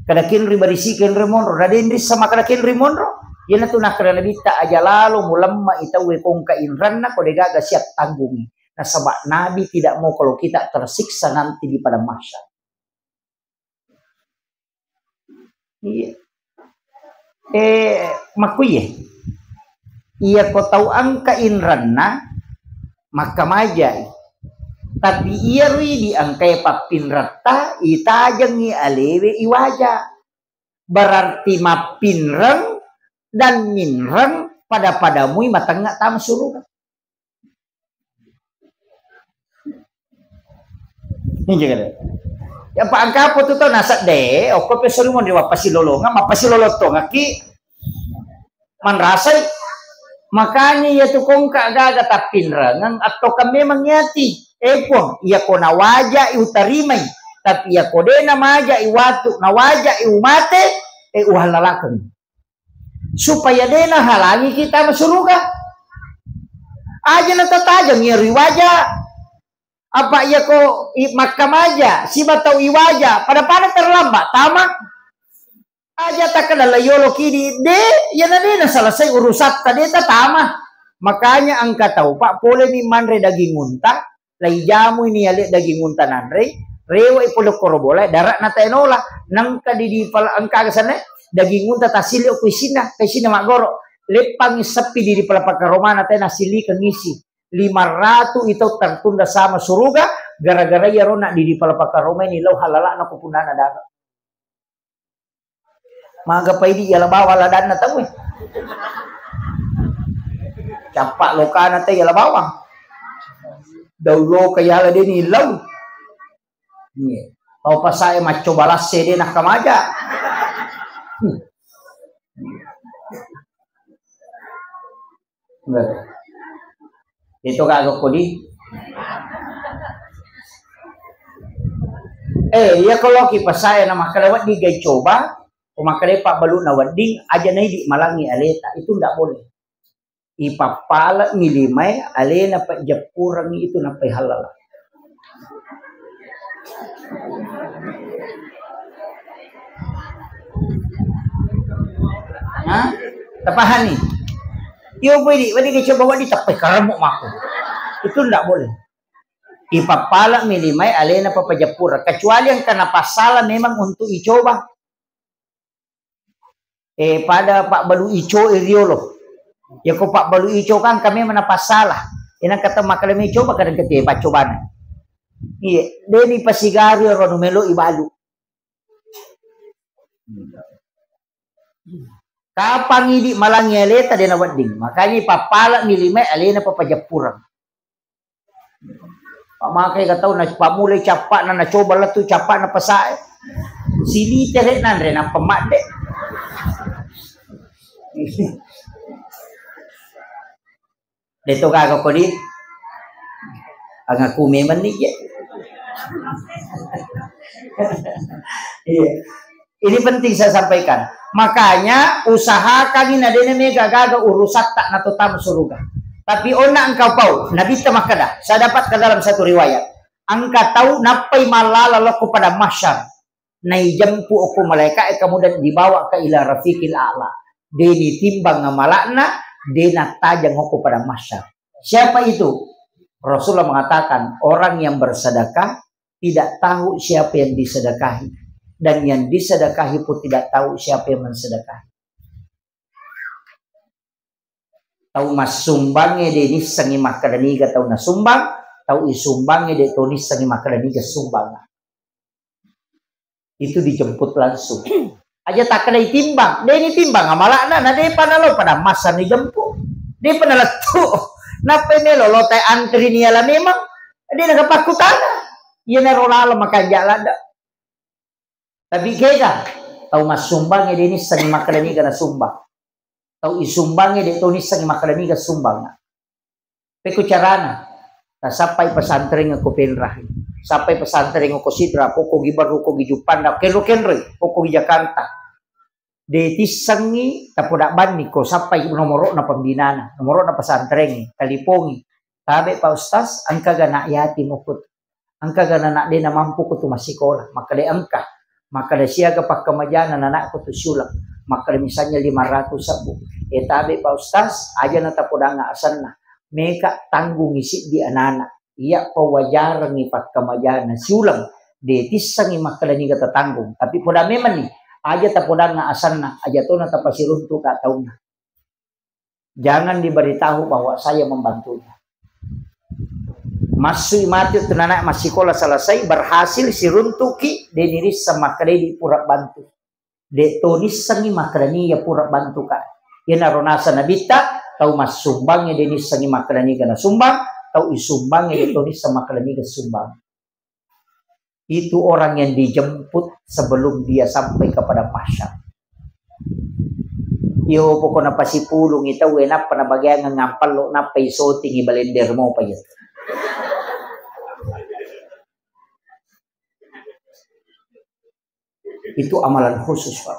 Kada kenri barisi kenri monro, na denri sama kada kenri monro. Iyanatu nakkeda Nabitta, aja lalo mulemma i tauwe kongka inranna ko de' gaga siap tanggungi. Nasaba Nabi tidak mau kalau kita tersiksa nanti di padang mahsyar. Iya. Eh, makkuye. Iya ko tau engka inranna, makkamajai. Tapi iya rui di engkae pappinratta, itajengi alewe iwaja. Berarti mappinreng dan minreng pada-padamui matengnga tama suruga. Injo kada. Ya, pa engka apa tu tau nasedde, okko pesori mon di mappasilolongang, mappasilolong tongaki manrasai. Makanya iya tu kongka gaga tappinrengeng atau kan memang yati. Eh, Puang, iya ko nawajai utarimai. Tapi iya ko de' namajai watu, nawajai umate, eh, uhallalakeng. Supaya de' nahalangi kita masuruga. Aja na tatajeng iya ri waja. Apa iya ko i-, makkamaja, siba tau iwaja, pada-pada terlambat, tama. Aja takkeda la yolo kidi, de, iyana de naselesai urusatta, de tatama. Makanya engka tau, Pak, pole mi manre daging unta, lai jamu ini ale daging unta nanre, rewa i pole koro bola, darat na taenola, nengka di, di pala-, engka sana, daging unta tasili ku isinna, isinna maggoro, leppangi seppi di, di pala pakaromana tena silikeng isi. Lima ratu itu tertunda sama suruga, gara-gara iya rona di, di pala pakaroma ini, lau halalana ku punana darat. Maga paidi yala bawang ladanna tau e. Cappa lokana te yala bawang. Dau loka yala deni lau. Iya. Tau pasae maccoba lasse de nakkamaja. Hmm. Itu kagak kodi. Eh, iya kalau ki pasaya na makkeda wedding gai coba, ko makkeda pabbalu na wedding, aja na idi malangi aleta, itu ndak boleh. Ipappala mi limae alena pajeppurengi itu nappai halala. Hah? Tapahani? Iyo, budi, wadi ke coba wadi tappai karamuk mako. Itu ndak boleh. Ipappala mi limae alena papajappura. Kecuali yang kena pasala memang untuk icoba. Eh, pada pabbalu ico e riolo. Ya ko pabbalu ico kan kami mana pasala. Ina kata makalemi coba kadang ketie paccobana. Iya, deni pasigari ro numelo ibalu. Kapang idi malangi aleta dena wedding. Makanya pappala mi limae alena papajappureng. Pamakai ka tau na pamulai cappa'na, na coba lettu cappa'na pasae. Silite re nanre nappa madde. Deto gaga kodi. Angaku memang ni je. Iya. Ini penting saya sampaikan. Makanya usahakan ini nadene mega gaga urusatta na totama suruga. Tapi onna engkau pau, Nabi ta makkeda, saya dapatkan dalam satu riwayat, engka tau nappai mallala lokko pada mahsyar, naijempu okko malaika e, kemudian dibawa ke ila rafiqil a'la. Deni timbang amalakna, dena tajang okko pada mahsyar. Siapa itu? Rasulullah mengatakan, orang yang bersedekah tidak tahu siapa yang disedekahi, dan yang disedekahi pun tidak tahu siapa yang mensedekahi. Tau massumbangnge de nissengngi makkeda niga tau nasumbang, tau isumbangnge de to nissengngi makkeda niga sumbang. Itu dijemput langsung. Aja takkeda itimbang, de nitimbang amalakna, na depa nalo pada massa nijemput. Depa nalettu. Nappai melo lo tai antri niala memang, de nagapakkutana. Iyanaro laleng makanja ladde. Tapi kega tau massumbangnge de nissengngi makkeda niga nasumbang. Tau isumbangnge de to nissengngi makkeda niga sumbang. Pekko carana? Tasappai pesantren ko Penrah, sappai pesantren ko Sidrap, ko Gibaru, ko Gijuppanda, kenro-kenroi, ko Jakarta. De tissengngi tapoda banni ko sappai nomoro'na pembinana, nomoro'na pesantrengnge, talipongi. Tabe Pak Ustaz, engkaga anak yatim ukut. Engkaga anak de namampu kutu massikola, makkeda engka. Makkeda siaga pakkamajana anakku tu siuleng. Makkeda misalnya lima ratus sebbu. E tabe Pak Ustaz, aja na tapodangnga asenna. Meka tanggungi siddi anana. Iya pawajarengngi pakkamajana siuleng. De tissengngi makkeda niga tatanggung. Tapi poda memang ni, aja tapodangnga asenna, aja tona tapasiruntu ka taunna. Jangan diberitahu bahwa saya membantunya. Massui mati tu nana massikola selesai, berhasil siruntuki, de nirisseng makkeda di pura bantu. De to nissengngi makkeda ni ya pura bantu ka. Iyanaro nasa nabitta, tau massumbangnge de nissengngi makkeda niga nasumbang, tau isumbangnge de to nisseng makkeda niga sumbang. Itu orang yang dijemput sebelum dia sampai kepada mahsyar. Iyo pokokna pasipulungi tau e nappa nabageang ngampallo nappa isotingi balender mopa iya. Itu amalan khusus, Pak.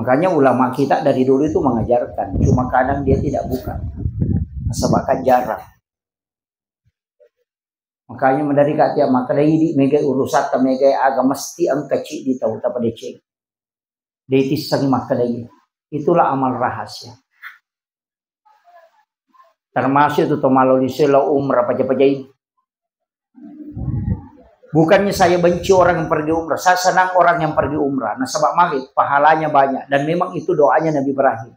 Makanya ulama kita dari dulu itu mengajarkan, cuma kadang dia tidak buka. Sebab kan jarang. Makanya madari ka tiap makkeda idi megai urusatta, megai aga mesti engka ciddi tau tapadeceng. De' tisseng makkeda iya. Itulah amal rahasia. Termasuk itu to maloli selo umrah paja-pajai. Bukannya saya benci orang yang pergi umrah, saya senang orang yang pergi umrah. Nasaba magi, pahalanya banyak. Dan memang itu doanya Nabi Ibrahim.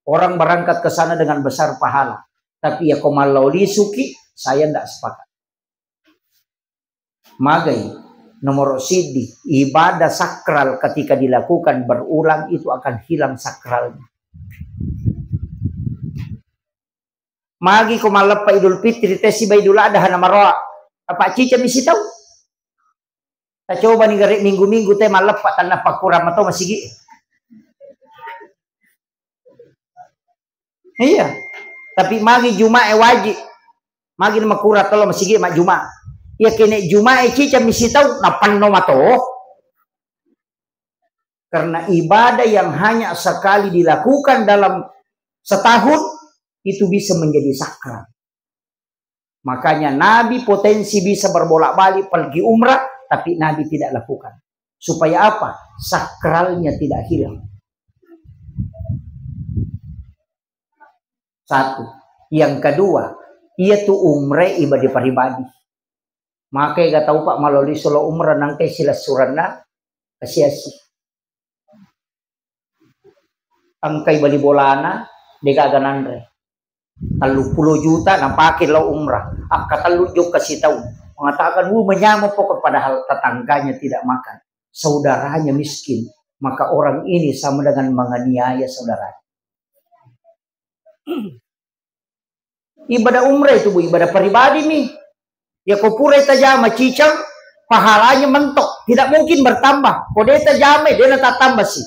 Orang berangkat ke sana dengan besar pahala. Tapi ya ko maloli suki, saya ndak sepakat. Magai, nomor siddi, ibadah sakral ketika dilakukan berulang itu akan hilang sakralnya. Magi ko malleppa Idul Fitri, te siba Idul Adha na maroa. Apa cica misi tau? Tacobani gare minggu-minggu te malleppa tanna pakkurang mato masigi. Iya. Tapi magi Jumae wajib. Magi makura tolo masigi ma Juma. Iya kene Jumae cica misi tau na penno mato. Karena ibadah yang hanya sekali dilakukan dalam setahun itu bisa menjadi sakral. Makanya Nabi potensi bisa berbolak-balik pergi umrah, tapi Nabi tidak lakukan. Supaya apa? Sakralnya tidak hilang. Satu. Yang kedua, iya tu umrah ibadah pribadi. Maka ega tau pa maloli solo umrah nangkai silessurenna asi-asi. Engkai bali bolana, degaga nanre. Telluppulo juta napake lao umrah. Akkatellu jokka sitaung. Mengatakan, "Wuh, menyameng pokok," padahal tetangganya tidak makan. Saudaranya miskin. Maka orang ini sama dengan menganiaya saudaranya. Ibadah umrah itu, Bu, ibadah pribadi mi. Ya ko pura tajama cicang, pahalanya mentok, tidak mungkin bertambah. Ko de tajama, de na tatambah si.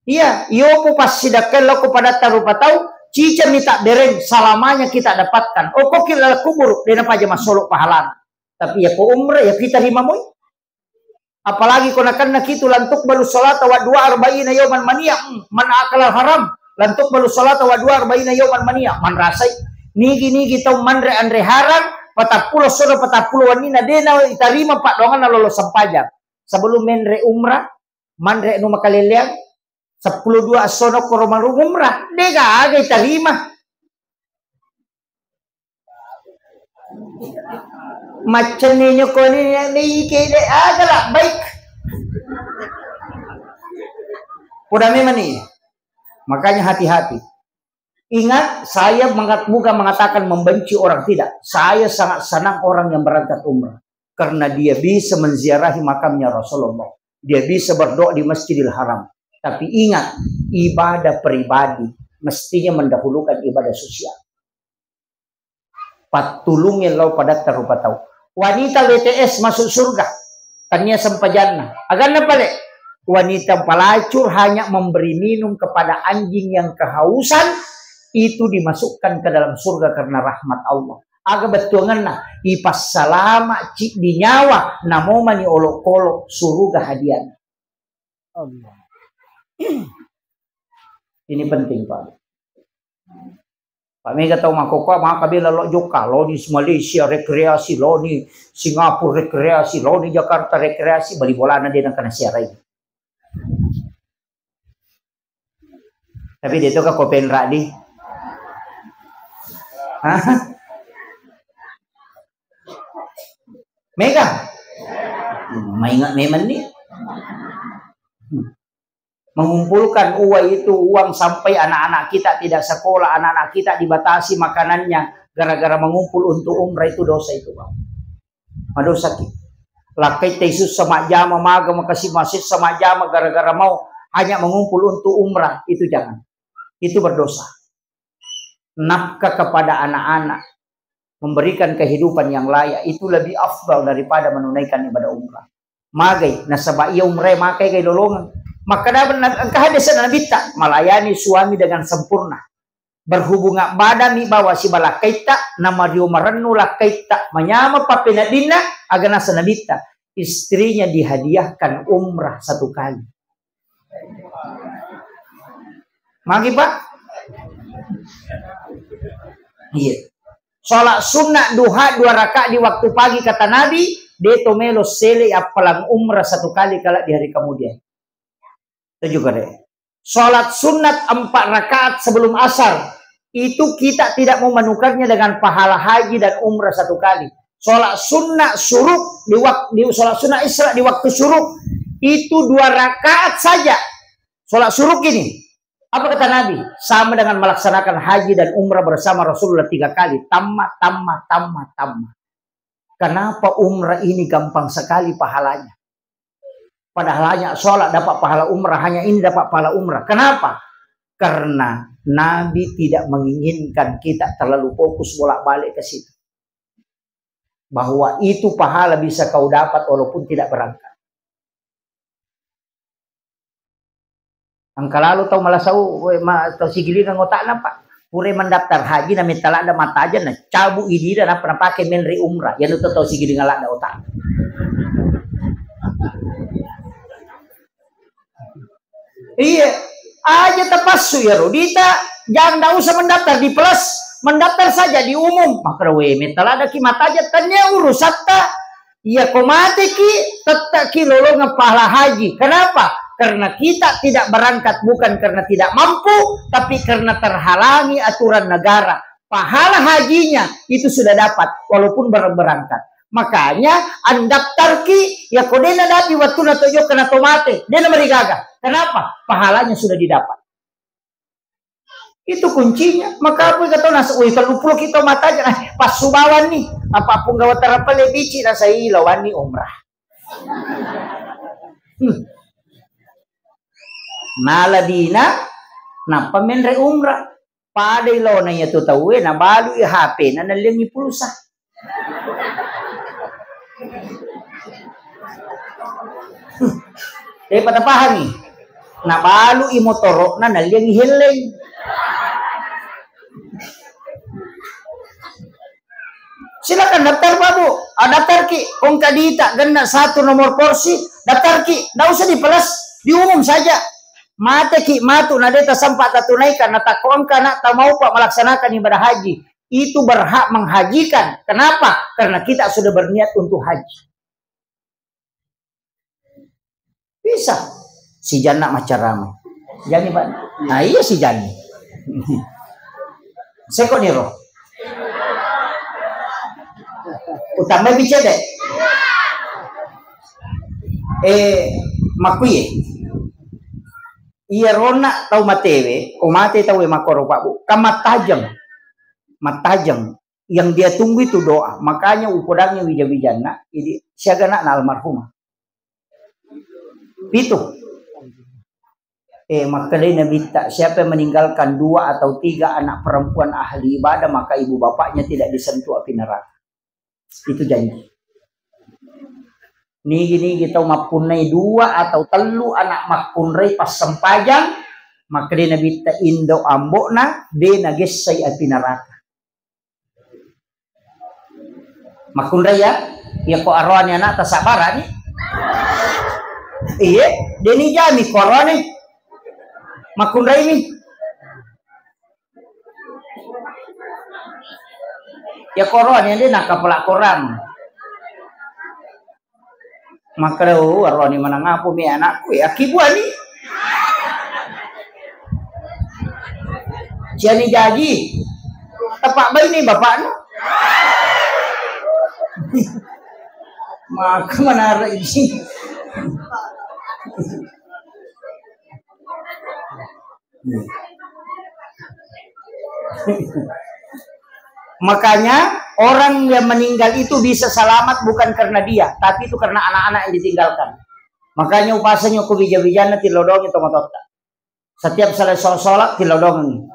Iya, iyo pu passidakkai lao ko padatta rupa tau, cicang mi tabbereng, selamanya kita dapatkan. Oh, ko ki laleng kuburu, de na paja masolok pahalana. Tapi ya ko umrah, ya kita terima moi. Apalagi ko nakenna kitu, "Lan tuqbalu salata wa du'a arba'ina yauman mania." Hmm, man akalal haram, "Lan tuqbalu salata wa du'a arba'ina yauman mania." Manrasai. Nigi-nigi tau manre anre harang, patappulo sono patappulo wenni na de na itarima paddoanganna lolo sempajang. Sebelum menre umrah, manre anu makaleleang, seppulo dua essono koro marung umrah, de gaga itarima. Maccenni nyokoni ni kede aga labbaik. Udah memang nih. Makanya hati-hati. Ingat, saya mengat-, bukan mengatakan membenci orang, tidak. Saya sangat senang orang yang berangkat umrah. Karena dia bisa menziarahi makamnya Rasulullah. Dia bisa berdoa di Masjidil Haram. Tapi ingat, ibadah pribadi mestinya mendahulukan ibadah sosial. Pattulungngi lao padatta rupa tau. Wanita W T S masuk surga. Tania sempajanna. Aganna pale. Wanita pelacur hanya memberi minum kepada anjing yang kehausan, itu dimasukkan ke dalam surga karena rahmat Allah. Aga bettuangenna, ipassalama ciddi nyawa, namomani olokolo suruga hadiana. Allah. Ini penting, Pak. Pak, mega tau makkokkoe, maka bela lao jokka, lao ni Malaysia rekreasi, lao ni Singapura rekreasi, lao ni Jakarta rekreasi, bali bolana de nengka nasiarai. Tapi de to ka ko penra di. Hah? Mega? Maingat memang ni. Mengumpulkan uang itu, uang sampai anak-anak kita tidak sekolah, anak-anak kita dibatasi makanannya gara-gara mengumpul untuk umrah, itu dosa itu, Bang. Madosaki. Lakkaitta sussa majjama, maga makasi masessa majjama gara-gara mau hanya mengumpul untuk umrah, itu jangan. Itu berdosa. Nafkah kepada anak-anak, memberikan kehidupan yang layak, itu lebih afdal daripada menunaikan ibadah umrah. Magai, nasaba iya umrah makai gai lolongeng. Makkeda engka hadis Nabitta, melayani suami dengan sempurna. Berhubungan badanmi bawa siba lakkaitta, namario marennu lakkaitta, manyameng pappeneddinna, aga naseng Nabitta, istrinya dihadiahkan umrah satu kali. Magi, Pak? Iya. Sholat sunnah duha dua rakaat di waktu pagi, kata Nabi, de to melo sele appalang umrah satu kali kala di hari kemudian. Itu juga deh. Sholat sunat empat rakaat sebelum asar, itu kita tidak mau menukarnya dengan pahala haji dan umrah satu kali. Sholat sunnah syuruk di waktu, di sholat sunnah Isra di waktu syuruk, itu dua rakaat saja. Sholat syuruk ini, apa kata Nabi? Sama dengan melaksanakan haji dan umrah bersama Rasulullah tiga kali. Tamma, tamma, tamma, tamma. Kenapa umrah ini gampang sekali pahalanya? Padahal hanya sholat dapat pahala umrah, hanya ini dapat pahala umrah. Kenapa? Karena Nabi tidak menginginkan kita terlalu fokus bolak-balik ke situ. Bahwa itu pahala bisa kau dapat walaupun tidak berangkat. Engka lalo tau malasau, we, ma-, tau sigilingang otakna, Pak. Pura mendaftar haji, na metta ladda mataja, na cabu idina, nappa napake menre umrah. Yanu to tau sigilingang ladda otak. Iya, aja tapassu ya, Rodita, jangan, ndak usah mendaftar di plus, mendaftar saja di umum. Maka we, metta ladda ki mataja, tania urusatta. Iya, ko mateki, tetteki lolongeng pahala haji. Kenapa? Karena kita tidak berangkat bukan karena tidak mampu, tapi karena terhalangi aturan negara. Pahala hajinya itu sudah dapat, walaupun ber-, berangkat. Makanya, andaftarki, ya ko dena dapi wattuna to jokka na to mate, dena marigaga. Kenapa? Pahalanya sudah didapat. Itu kuncinya. Maka apa kata nasa, wih, tellu pulo kita mataja, nah, passu bawanni. Apa pun gawat terapa lebici, nasa ilo wani umrah. Hmm. Nala dina, nappa menre umrah. Pada ilona iya tu tauwe, nabalu i H P, na nalliangi pulsa. Depa tapahangi. Nabalu'i motoro'na, nalliangi helleng. Silakan daftar, Pak, Bu. Ah, daftarki. Kongka dita, genna satu nomor porsi, daftarki. Ndak usah dipelas, diumum saja. Mateki matu, na de tasempa tatunaikan, na takko engka anak tamaupa melaksanakan ibadah haji. Itu berhak menghajikan. Kenapa? Karena kita sudah berniat untuk haji. Bisa. Si Janna maccarama. Jani, Pak. Nah, iya si Jani. Seko niro. Utamai bicede. Eh, makuye. Iya rona tau matewe, ko mate tauwe makkoro, Pak, Bu. Kan mattajeng. Mattajeng. Yang dia tunggu itu doa. Makanya upodangngi wija-wijanna, idi siaga anakna almarhumah. Pitu. Eh, makkedai Nabitta, siapa yang meninggalkan dua atau tiga anak perempuan ahli ibadah, maka ibu bapaknya tidak disentuh api neraka. Itu janji. Nigi-nigi tau mappunnai dua atau tellu anak makkunrai passempajang, makkedai Nabitta, indo ambo'na de nagessai api neraka. Makkunrai ya? Iya ko aroani anakta sabarani. Iye, deni jami ko aroani. Makkunrai mi. Ya ko aroani de nakapala korang. Makkeda, "Oh, aroani maneng apa mi anakku, ya, akkibuani." Ciani jaji. Tepak baini bapakna. Maka manara ini. Makanya orang yang meninggal itu bisa selamat bukan karena dia, tapi itu karena anak-anak yang ditinggalkan. Makanya upasangi ko wija-wijanna tilodongi tomatoatta. Setiap selesai sholat tilodongi.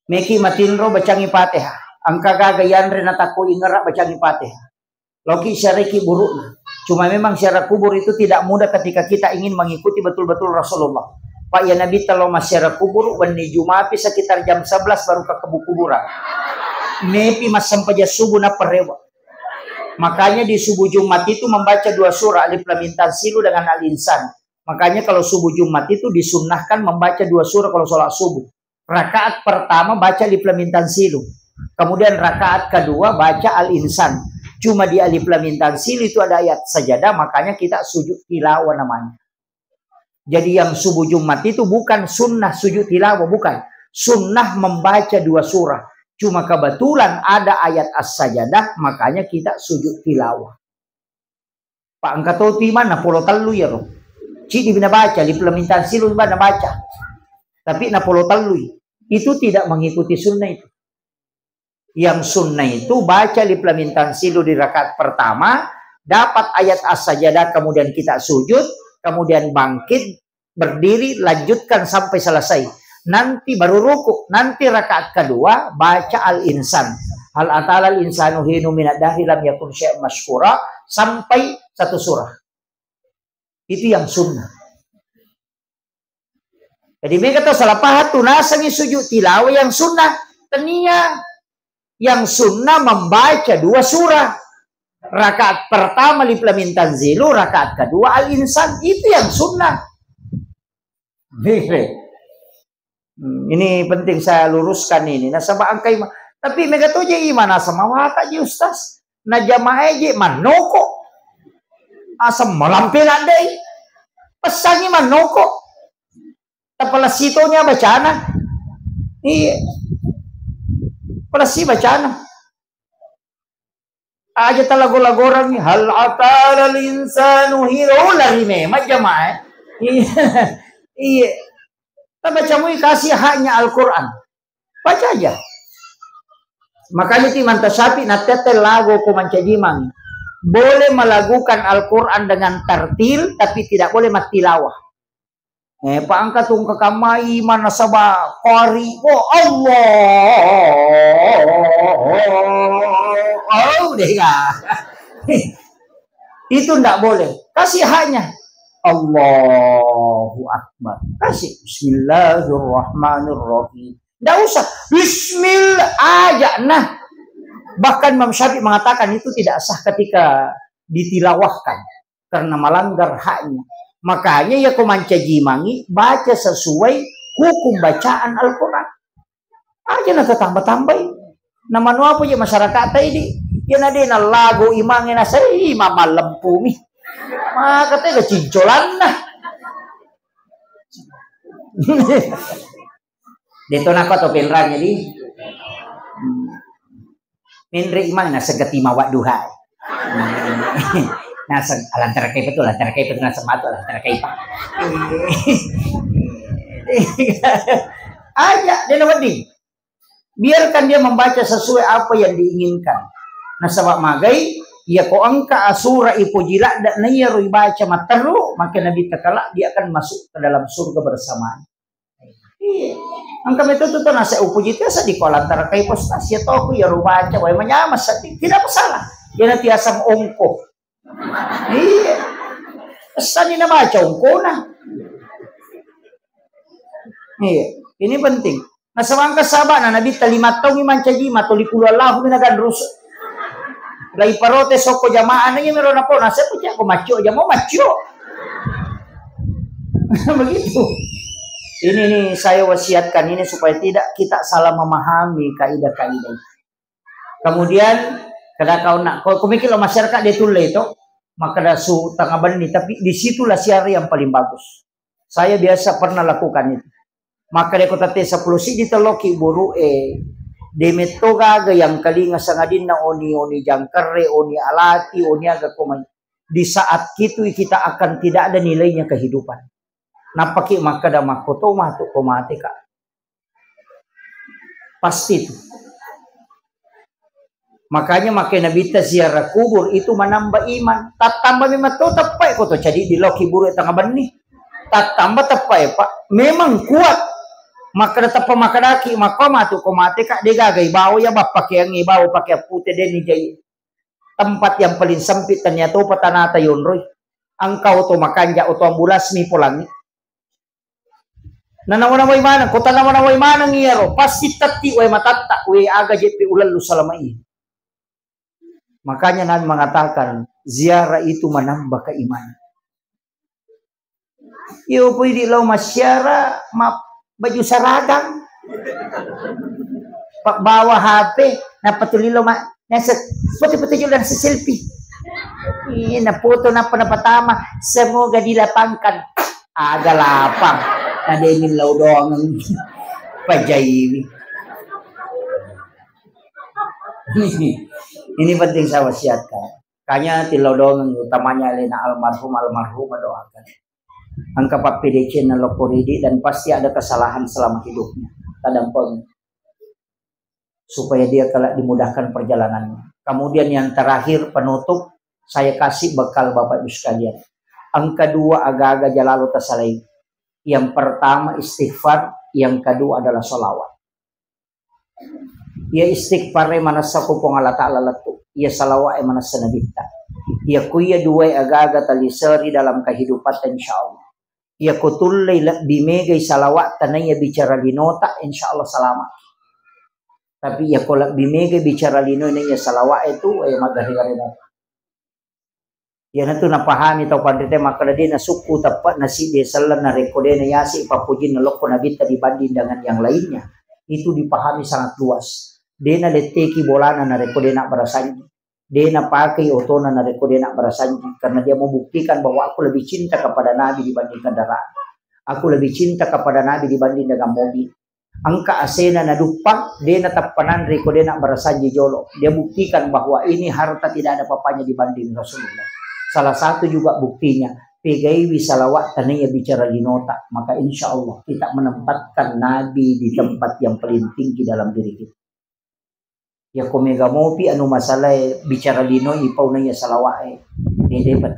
Meki matinro bacangi Fatihah. Engka gaga yanre natakko ingera bacangi Fatihah. Loki siaraki buru'na. Cuma memang siara kubur itu tidak mudah ketika kita ingin mengikuti betul-betul Rasulullah. Pak ya Nabi telo massiara kubur, wenni Jumapi sekitar jam sebelas baru ke kubu-kuburan. Mepi massempajang subuh na perewa. Makanya di subuh Jumat itu membaca dua surah, Alif Lam Mim Tanzilu dengan Al Insan. Makanya kalau subuh Jumat itu disunnahkan membaca dua surah kalau sholat subuh. Rakaat pertama baca Alif Lam Mim Tanzilu. Kemudian rakaat kedua baca Al-Insan. Cuma di Alif Lam Mim Tanzil itu ada ayat sajadah, makanya kita sujud tilawah namanya. Jadi yang subuh Jumat itu bukan sunnah sujud tilawah, bukan. Sunnah membaca dua surah. Cuma kebetulan ada ayat As-Sajadah, makanya kita sujud tilawah. Pak, engka to tu imang napolo tellu iyaro. Ciddi bina baca, Alif Lam Mim Tanzil bina baca. Tapi napolo tellui. Itu tidak mengikuti sunnah itu. Yang sunnah itu baca Alif Lam Mim Tanzilu di rakaat pertama, dapat ayat As-Sajadah, kemudian kita sujud, kemudian bangkit, berdiri, lanjutkan sampai selesai. Nanti baru ruku, nanti rakaat kedua baca Al-Insan. Hal atal al-insanu hinu minad dahri lam yakun syai'an masyhura, sampai satu surah. Itu yang sunnah. Jadi mega tau salah paham tu, nasengi sujud tilawah yang sunnah. Tenia, yang sunnah membaca dua surah. Rakaat pertama Alif Lam Mim Tanzilu, rakaat kedua Al-Insan. Itu yang sunnah. Hmm, ini penting saya luruskan ini. Nasaba engka ima-, tapi mega to je imang naseng mawata je, Ustaz. Na jamaah je mannoko. Aseng malampe ladde. Pesangi mannoko. Tapalessi to nya bacana. Iya. Palessi bacana. Aja talago-lagorangngi, "Hal atal al-insanu hinu." Oh, lari memang jamaah, eh. Iya. Iya. Tabaca mui kasih haknya Al-Quran. Baca aja. Makanya ti Imam Syafi'i nattette lago ko mancaji imang. Boleh melakukan Al-Quran dengan tartil, tapi tidak boleh mattilawah. Eh, pa engka tu engka kamma imang nasaba qari. Oh, Allah. Oh, deh, ya. Itu ndak boleh. Kasih haknya. Allahu Akbar. Kasih. Bismillahirrahmanirrahim. Ndak usah. Bismillah aja, nah. Bahkan Imam Syafi'i mengatakan itu tidak sah ketika ditilawahkan. Karena melanggar haknya. Makanya ya ko mancaji imangngi, baca sesuai hukum bacaan Al-Quran. Aja na tatamba-tambai. Na manu apa je masyarakat tadi? Ya na de na lago imangnge na sai imang mallempumi. Maka tega cincolanna. Deto nako to penrang jadi. Hmm. Menre imang naseng keti mawadduha. Naseng alantara kai betul, alantara kai betul, naseng matu alantara kai pa. Aja, de na wedding. Biarkan dia membaca sesuai apa yang diinginkan. Nasaba magai, iya ko engka asura ipoji ladda na iya ro ibaca matteru, maka Nabi takala dia akan masuk ke dalam surga bersamanya. Iya. Engka meto tu to nasa upuji tiasa di ko lantara kai postas ya toku ya rubaca wae manyama seddi. Tidak masalah. Dia nanti asam ongko. Iya. Pesanni na baca ongkona. Iya. Ini penting. Nasaba engka sabana Nabi ta lima taung mancaji ma toli puluh Allahu mina ganrus. Lai parote sokko jamaah na iya mero napo nasaba ko maccio jamaah maccio. Begitu. Ini nih saya wasiatkan ini supaya tidak kita salah memahami kaidah-kaidah. Kemudian kada kau nak, kau kumikir lo masyarakat dia tulle itu, maka ada su tengah benih, tapi disitulah siara yang paling bagus. Saya biasa pernah lakukan itu. Maka dia kota T sepuluh siji teloki buru eh, demetto gaga yang kalinga sangadinna oni, oni jangkere, oni alati, oni aga komai. Di saat itu kita akan tidak ada nilainya kehidupan. Nappaki makkeda makkoto matu ko mate ka. Pasti itu. Makanya makai Nabitta ziarah kubur itu menambah iman. Tattamba memang to teppai ko to cadi di loki buru tengah benih. Tattamba teppai Pak. Memang kuat. Makkeda teppa makkedaki makko matu ko mate ka de gaga ibawa ya bappakeang ibawa pakai pute deni jai. Tempat yang paling sempit tania topa tanata yonroi. Engkau to makanja oto ambulas mi polangi. Nanawa-nawai maneng, ko tanawa-nawai maneng iyaro, pasti tetti wae matatta, we aga jeppe ulallu salama iya. Makanya Nabi mengatakan, ziarah itu menambah keimanan. Iyo pui di lau masyara, ma baju saragang. Pabbawa H P, nappa tuli lo ma-, naseng, foto-foto jolo, naseng selfie. Ih, nafoto nappa napatama, semoga dilapangkan. Aga lapang, nademi lao doang. Pajaiwi. Ini penting saya wasiatkan. Kanya tilodong utamanya alena almarhum, almarhumah doakan. Engka pappedecenna lokko ridi dan pasti ada kesalahan selama hidupnya. Tadampeng. Supaya dia kelak dimudahkan perjalanannya. Kemudian yang terakhir penutup, saya kasih bekal Bapak Ibu sekalian. Engka dua aga-aga jalalo tasalai. Yang pertama istighfar, yang kedua adalah salawat. Iya istighfar e manessa ko Puang Allah Ta'ala lettu. Iya salawat e manessa Nabitta. Iya ku iya dua e aga-aga taliseri dalam kehidupan, insya Allah. Iya ko tullei lebbi megai salawat tanaiya bicara linota, insya Allah selamat. Tapi iya ko lebbi megai bicara lino naiya salawat itu, eh, magare-gare mo. Iyanatu napahami tau panrita makkeda de nasukku teppe'na siddi selleng narekko de nayaseng pappojinna lokko Nabitta dibanding dengan yang lainnya. Itu dipahami sangat luas. De naletteki bolana narekko de nabbarasanji. De napakei otona narekko de nabbarasanji. Karena dia membuktikan bahwa aku lebih cinta kepada Nabi dibanding kendaraan. Aku lebih cinta kepada Nabi dibanding dengan mobil. Engka asena naduppang, de natappa nanre ko de nabbarasanji jolo. Dia buktikan bahwa ini harta tidak ada papanya dibanding Rasulullah. Salah satu juga buktinya, pegaiwi salawat tanaiya bicara linota, maka insya Allah kita menempatkan Nabi di tempat yang paling tinggi dalam diri kita. Iya ko mega mopi anu masalae bicara lino ipau naiya salawat e. Dede bet.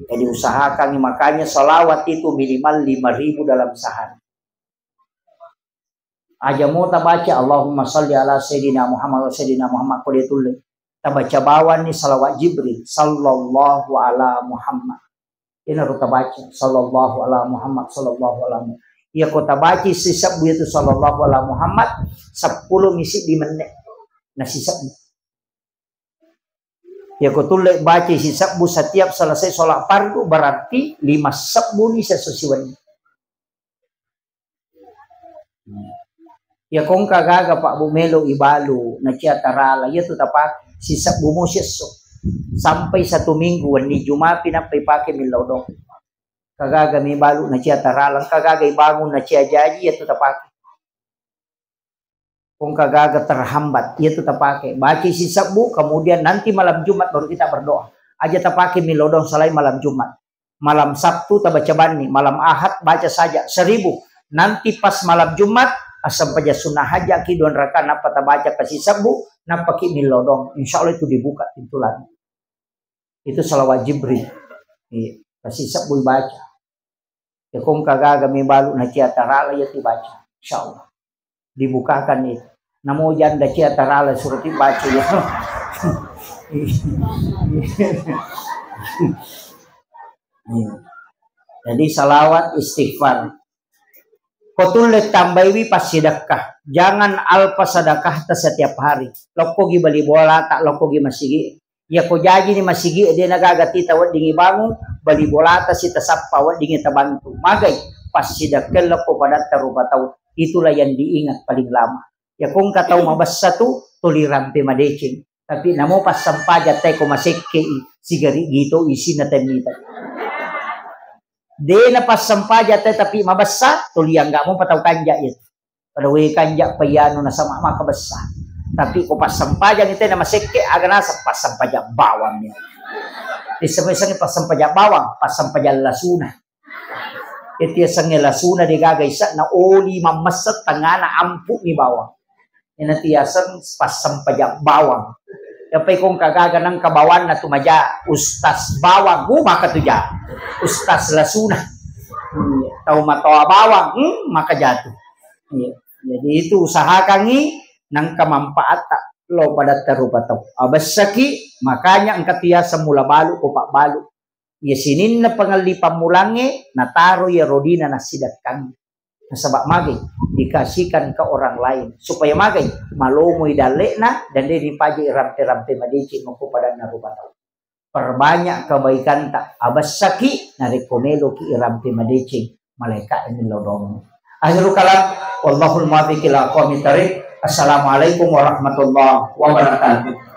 Jadi usahakan makanya salawat itu minimal lima ribu dalam sehari. Aja mo tabaca Allahumma salli ala Sayyidina Muhammad wa Sayyidina Muhammad ko de tulle. Tabaca bawanni salawat Jibril, sallallahu ala Muhammad. Inaro tabaca sallallahu ala Muhammad, sallallahu ala Muhammad. Iya ko tabaca sisebbu itu sallallahu ala Muhammad, seppulo misi di menit. Nah sisebbu. Iya ko tulle baca sisebbu setiap selesai sholat fardu berarti lima sebbu ni sesusiwan. Iya ko engka gaga Pak Bu melo ibalu nacia tarala, iya tu tapake sisebbu mo siesso. Sampai satu minggu wenni Jumapi nappa ipake millau dong. Kagaga mi balu nacia tarala, kagaga ibangun nacia jaji, iya tu tapake. Ko engka gaga terhambat, iya tu tapake. Baca sisebbu, kemudian nanti malam Jumat baru kita berdoa. Aja tapake millau dong selain malam Jumat. Malam Sabtu tabaca banni, malam Ahad baca saja seribu. Nanti pas malam Jumat, assempajang sunnah hajaki dua rakaat, nappa tabaca kasisebbu, nappa ki millau dong. Insya Allah itu dibuka pintu langit. Itu salawat Jibril. Iya, kasisebbu baca. Ya ko engka gaga mi balu nacia tarala iya tu baca. Insya Allah. Dibukakan itu. Namo janda cia tarala suruh dibaca ya. Iya. Jadi salawat istighfar. Ko tulle tambaiwi passidekka. Jangan alpa sedekahta setiap hari. Lokkogi bali bolata, lokkogi masigi. Iya ko jajini masigi, de nagaga tita weddingi bangung, bali bolata sitasappa weddingi tabantu. Magai, passidekka lokko padatta rupa tau. Itulah yang diingat paling lama. Iya ko engka tau mabessa tu, tuli rampe madeceng. Tapi namo passempajang tai ko masekke i, sigari gito isinna tai mita. De na passempajang tai tapi mabessa, tuli angga mo patau kanja iya. Pada we kanja payanu nasama maka bessa. Tapi ko passempajang itu na masekke aga naseng passempajang bawang ya. Disebut passempajang bawang, passempajang lasuna. Itu yasengnge lasuna degaga isa'na oli mammesse tengana ampu'mi bawang. Ina tiaseng passempajang bawang. Yapai ko engka gaga nengka bawanna tu maja, Ustaz bawang, uh, maka tu ja. Ustaz lasuna. Iya, tau matoa bawang, hmm, maka jatuh. Iya. Jadi itu usahakangi nengka manfaatta lo padatta rupa tau. Abessaki, makanya engka tiaseng mula balu ko pabbalu. Iya sininna pangelli pammulangnge nataro iya rodina nassidekkangngi. Nasaba magai dikasihkan ke orang lain supaya magai malomoi dalle'na dan de dipaja rampe-rampe madeceng ko padanna rupa tau. Perbanyak kebaikanta, abessaki narekko meloki irampe madeceng malaika e millau dong. Akhirul kalam, wallahul muwaffiq ila aqwamit thariq. Assalamualaikum warahmatullahi wabarakatuh.